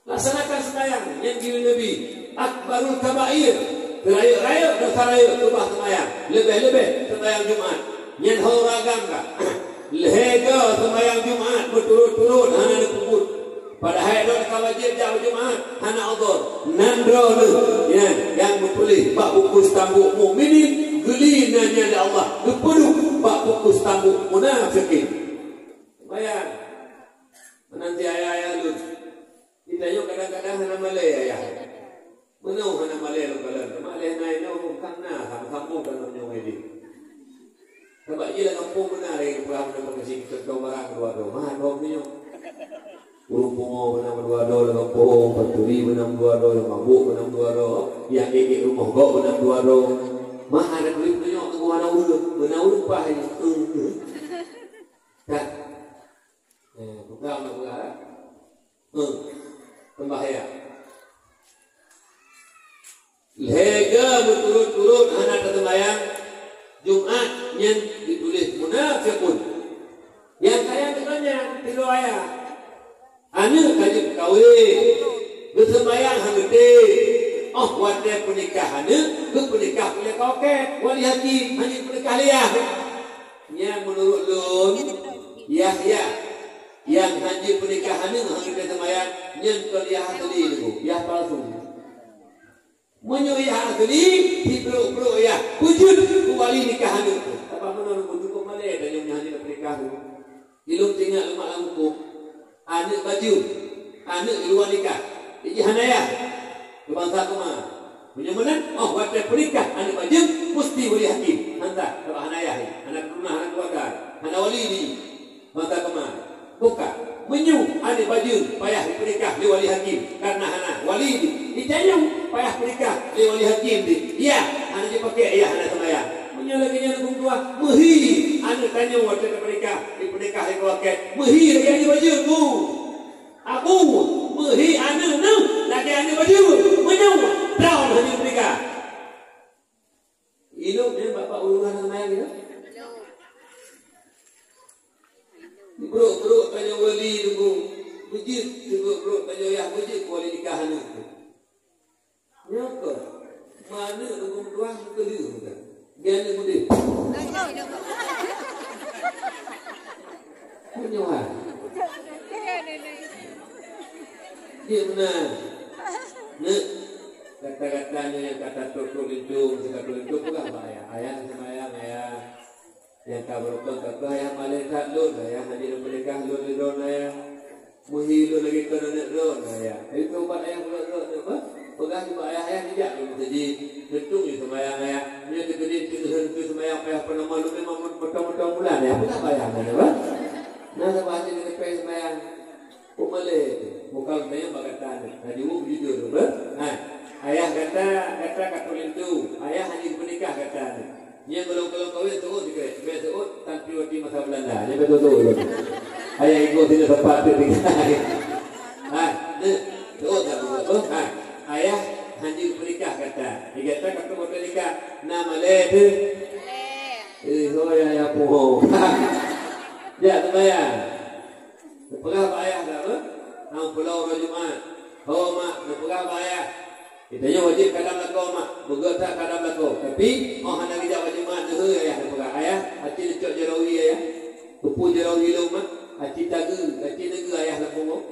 Laksanakan seumayang nyang geuyue lé Nabi, akbarul kabair, teurayeuk-rayeuk dosa rayeuk keubah seumayang, leubeh-leubeh seumayang Jumat. Nyan ho ragam ka. Lhée go seumayang Jumat beuturot-turot hana neupeubuet. Padahai droe ka wajéb jak Jumat, hana udhur. Nan droeneuh nyan nyang geutuléh bak buku Sitambuk Mukminin, geuli nan nyan lé Allah, geupeuduek bak buku Sitambuk Munafikin. Seumayang. Meunan di ayah-ayah lôn. Geutanyoe kadang-kadang hana malée ayah. Meunoe hana malée lom kalon, teuma lheueh na inoe hukam na, sama-sama kalon nyoe ideh. Sabab jih lam gampông beuna lagée geupeugah meunan, bak gaséh geucok barang dua droe, mah dua droe nyoe. Ureuëng pungo beuna dua droe lam gampông, pencuri beuna dua droe, mabök beuna dua droe, nyang ék-ék rumoh gob beuna dua droe. Mah ada duit nyoe teungoh hana ureuëng, beuna ureuëng paih nyoe. Ka. Eh, buka meupeugah, eh? Hmm. Sembahyang. Lhée go beuturot-turot hana taseumbahyang, Jumat nyan dituléh munafiqun. Nyang kaya teuka nyan tiga ayat. Aneuëk ka jeuet kawé, geuseumbahyang hana geutem. Oh watée peunikah aneuëk, geupeunikah lé kawakét, wali hakim, hana peunikah lé yah. Nyan meunurot lôn, yah-yah nyang hana peunikah aneuëk hana geutem seumayang, nyan kon yah asli lé, yah palsu. Meunyoe yah asli, sibrok-brok yah, beujeuet keu wali nikah aneuëk. Sabab meunan cukôp malée tanyoe nyang hana peunikah tu. Ilôn teuingat lôn mak lam hukôm, aneuëk bajeueng, aneuëk luwa nikah, jih hana yah. Keu bansa teuma. Meunyoe meunan, oh watée peunikah aneuëk bajeueng, musti wali hakim. Hana, sabab hana yah, hana keuluwarga, hana keuluwarga, hana wali di bansa teuma. Bukan. Meunyoe aneuëk bajeueng payah jipeunikah lé wali hakim, kareuna hana wali di, di tanyoe payah peunikah lé wali hakim di, yah, hana jipaké yah, hana seumayang. Meunyoe lagée nyan huköm tuha, meuhi aneuëk tanyoe watée tapeunikah, jipeunikah lé kawakét, meuhi lagée aneuëk bajeueng tu. Abu, meuhi aneuëk nyoe lagée aneuëk bajeueng, meunyoe droe hana jipeunikah. Ilôn nyan bapak ureuëng hana seumayang nyoe. Brok-brok tanyoe wali nunggu, beujeuet, brok-brok tanyoe yah beujeuet wali nikah aneuëk tu. Nyoe keuh, meuaneuk lôn tuah meukeuleueng ka. Di aneuk udeb. Meunyoe hai. Di meunan. Neuk, kata-kata nyoe nyang kata trok-trok linto, meusikat trok linto peugah bak ayah. Ayah seumayang, ayah. Nyang ka beurukon ka keuh ayah malée that lôn, ayah hana jeuet peunikah lôn lé droeneuh ayah. Meuhi lôn lagée kon aneuk droeneuh ayah. Jadi teubat ayah bulat-bulat nyoe bah. Peugah nibak ayah, ayah jijak lé meuseujid. Neutueng jih seumayang ayah. Nyoe teukeudin teukeuen teu seumayang payah peunoh lôn memang meutoe-meutoe bulan ayah. Peugah bak ayah nyoe bah. Nah, saban jih neuteupeue seumayang. Peue malèe tu? Bukan tanya bak gata ni. Ka jaweueb jujur tu, beuh? Ha. Ayah gata, gata ka tuléh tu. Ayah hana geupeunikah gata ni. Nyan golom-golom kawin tu, oh, sikrék. Bèk tu, oh, tan piôh di masa Belanda. Nyan beutôi tu, oh. Ayah ibu sini tempat tu tinggal. Ha, ni. Tu, oh, tak betul tu. Ha. Ayah hana geupeunikah gata. Di gata ka tuléh nikah. Na malèe tu. Eh, oh, ya, ya, puho. Jak seumayang. Neupeugah bak ayah dah, beuh? Nyang pulo uroe Jumat. Ho, mak, neupeugah bak ayah. Geutanyoe wajéb kadam lakoe, mak. Beugöt that kadam lakoe. Tapi, oh hana geujak bak Jumat, neuheu ayah neupeugah. Ayah, aci neucok jaroe wie, ayah. Keupeue jaroe wie lôn, mak? Aci tageue, aci neugeue ayah lam punggong.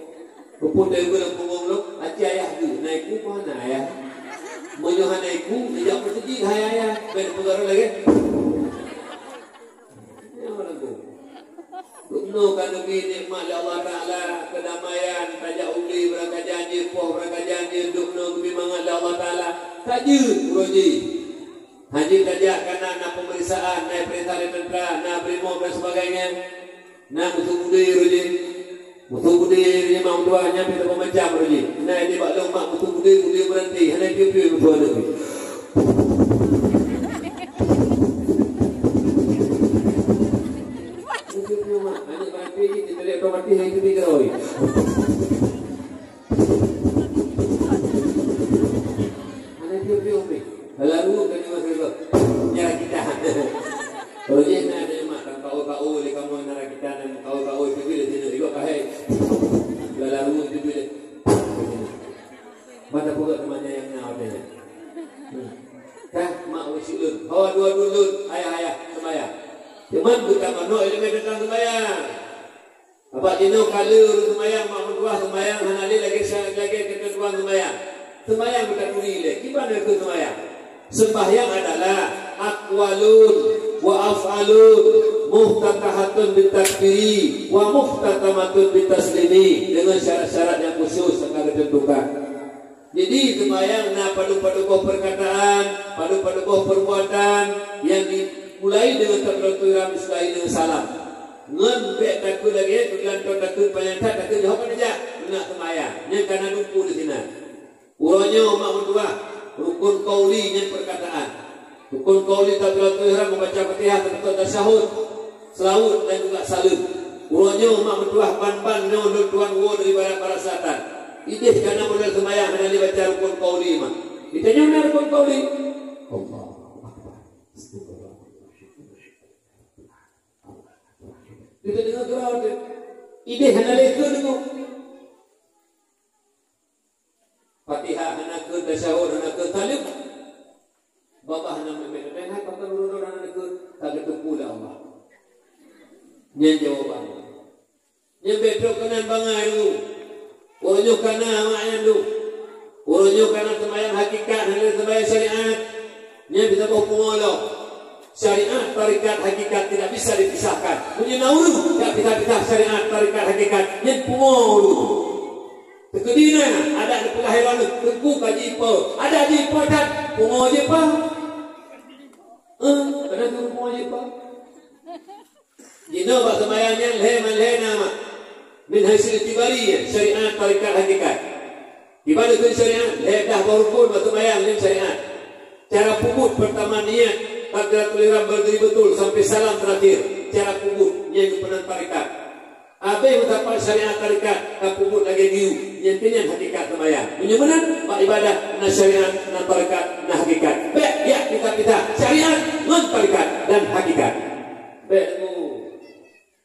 Keupeue tageue lam punggong lôn? Aci ayah geue. Na iku peue hana ayah? Meunyoe hana iku, neujak meuseujid, hai ayah. Bèk neupeugah lagèe. Nyan meunan tu. Dumnoe ka neubri nikmat lé Allah Taala, keudamaian, tajak u glé beurangkajan jih, poh beurangkajan jih, dumnoe geubri mangat lé Allah Taala. Ka jeuet uroe jih. Hana jeuet tajak kana na peumeriksaan, na peurintah lé teuntra, na brimob dan sebagainya. Na musoh budé uroe jih. Musoh budé uroe jih mak meutuah nyan pih saboh macam uroe jih. Na idéh bak lôn mak musoh budé, budé meuranté, hana piôh-piôh musoh aneuk jih. Piôh-piôh mak, aneuk meuranté jih, jeuet otomatis hai teubiet keudroe. Hana piôh-piôh pih. Dalam ruweueng ka jeuet masuk. Nyan kita. Kalau jih na ada mak, tang kau-kau lé kamoe nara kita dan kau-kau itu bila sini juga kahai. Dalam ruweueng itu bila. Mata pokok temannya yang na ada. Hmm. Kah mak usi lun. Hawa dua dulun, ayah-ayah sembahyang. Cuman bukan manok ilmu tentang sembahyang. Abak jinoe ka lheueh ureueng seumayang, mak meutuah seumayang hana lé lagèe sa-, lagèe ketentuan seumayang. Seumayang beutaturi lé. Kiban keuh seumayang? Seumayang adalah aqwalun wa af'alun muftatahatun bitakbiri wa muftatamatun bitaslimi, dengan syarat-syarat yang khusus yang ka geutentukan. Jadi, seumayang na padub-padub boh peurkataan, padub-padub boh peurbuatan nyang dimulai deungon takbiratul ihram, disudahi deungon salam. Ngon bèk takheun lagèe, keugeulantong takheun panyang that, takheun jihôk ka neujak, keuneuk seumayang. Nyan ka na dumpeue di sinan. Uroe nyoe mak meutuah, rukun qauli nyan peurkataan. Rukun qauli takbiratul ihram, membaca Fatihah, seutôt tasyahud, seulaweuet dan juga saleuem. Uroe nyoe mak meutuah ban-ban nyoe lôn tuan woe dari barat, barat selatan. Idéh kana model seumayang hana lé baca rukun qauli mak. Geutanyoe na rukun qauli. Allahu Akbar. Astagfirullah. Kita dengar geura tu. Idéh hana lé keu deungoe. Fatihah hana kheun, tasyahud hana kheun, saleuem. Babah hana meumet, meumet hai pakon uroe-uroe hana kheun, ka geuteupeue lé Allah. Nyan jawaban. Nyan bèk trok keunan bangai dulu. Uroe nyoe kana mak nyan dulu. Uroe nyoe kana seumayang hakikat, hana seumayang syariat. Nyan bisa boh pungo lom. Syariat, tarekat, hakikat tidak bisa dipisahkan. Meunyoe na ureueng ka pisah-pisah syariat, tarekat, hakikat, nyan pungo ureueng. Teukeudi na, adak neupeugah lom, teungku ka jipo, adak jipo that, pungo jipo. Eh, kadang tu pungo jipo. Jinoe bak seumayang nyan lhèe man lhèe na mak. Min haitsu i'tibari, syariat, tarekat, hakikat. Kiban kheun syariat, lhèe dah boh rukun bak seumayang nyan syariat. Cara peubuet, peurtama niat, takbiratul ihram berdiri betul sampai salam terakhir. Cara peubuet, nyan geupeunan tarekat. Abéh meusapat syariat tarekat, ka peubuet lagèe geuyue, nyan keuh nyan hakikat seumayang. Meunyoe meunan, bak ibadah na syariat, na tarekat, na hakikat. Bèk jak pisah-pisah syariat ngon tarekat dan hakikat. Bèk teungku.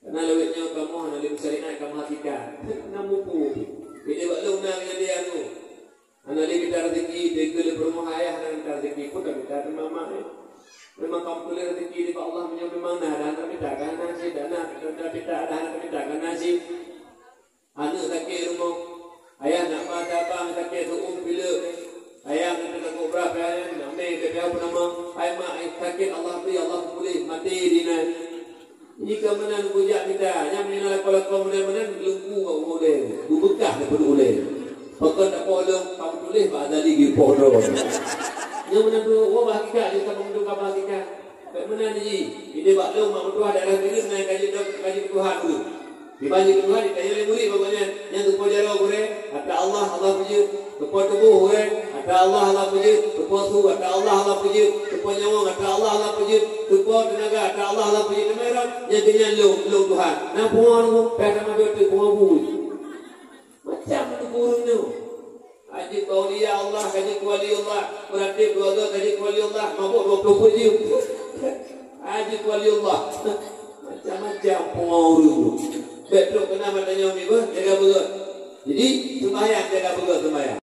Karena lawét nyoe kamoe hana lé syariat, kamoe hakikat. Na mupu. Beda bak lôn na kejadian tu. Hana lé mita rezeki, teuka lé peurumoh ayah hana mita rezeki, pun dak mita teuma mak, eh. Memang ka meutuléh rezeki nibak Allah, meunyoe memang na, dak hana mita, ka hana cit, dak na, dak mita, dak hana mita, ka hana cit. Aneuk sakét rumoh, ayah nak ba tabang sakét, seuuem pileuk. Ayah nak teuka kobra, ayah nak mé, keu piah pun nama. Hai mak, eh, sakét Allah bri, Allah peupuléh, maté di inan. Jika meunan kujak mita, nyang meunan lakoe-lakoe meunan-meunan, geulumpu bak ulèe, beubeukah daripada ulèe. Pakon tapoh lôn, ka meutuléh bak Azali geupoh droe. Nyang meunan tu, woe bak hakikat, nyang ka meuduka bak hakikat. Bèk meunan ji, idéh bak lôn mak meutuah daerah Bireuen na ka jeuet, ka jeuet Tuhan tu. Diban jeuet keu Tuhan, ditanyong lé murit bak gobnyan, "Nyan teupeue jaroe gurée?" "Atra Allah, Allah peujeuet." "Teupeue tuboh gurée?" "Atra Allah, Allah peujeuet." "Teupeue su?" "Atra Allah, Allah peujeuet." "Teupeue nyawöng?" "Atra Allah, Allah peujeuet." "Teupeue teunaga?" "Atra Allah, Allah peujeuet." Teuma, "Nyan keuh nyan lôn, lôn Tuhan." Na pungo ureueng, pih sama beutôi pungo bui. Macam tu ureueng nyoe. Ka jeuet keu aulia Allah, ka jeuet keu wali Allah, beurati dua go ka jeuet keu wali Allah, mabök dua ploh peuet jeuem. Ka jeuet keu wali Allah. Macam-macam pungo ureueng. Bèk trok keunan mata nyoe mi beuh, jaga beugöt. Jadi, seumbahyang jaga beugöt seumbahyang.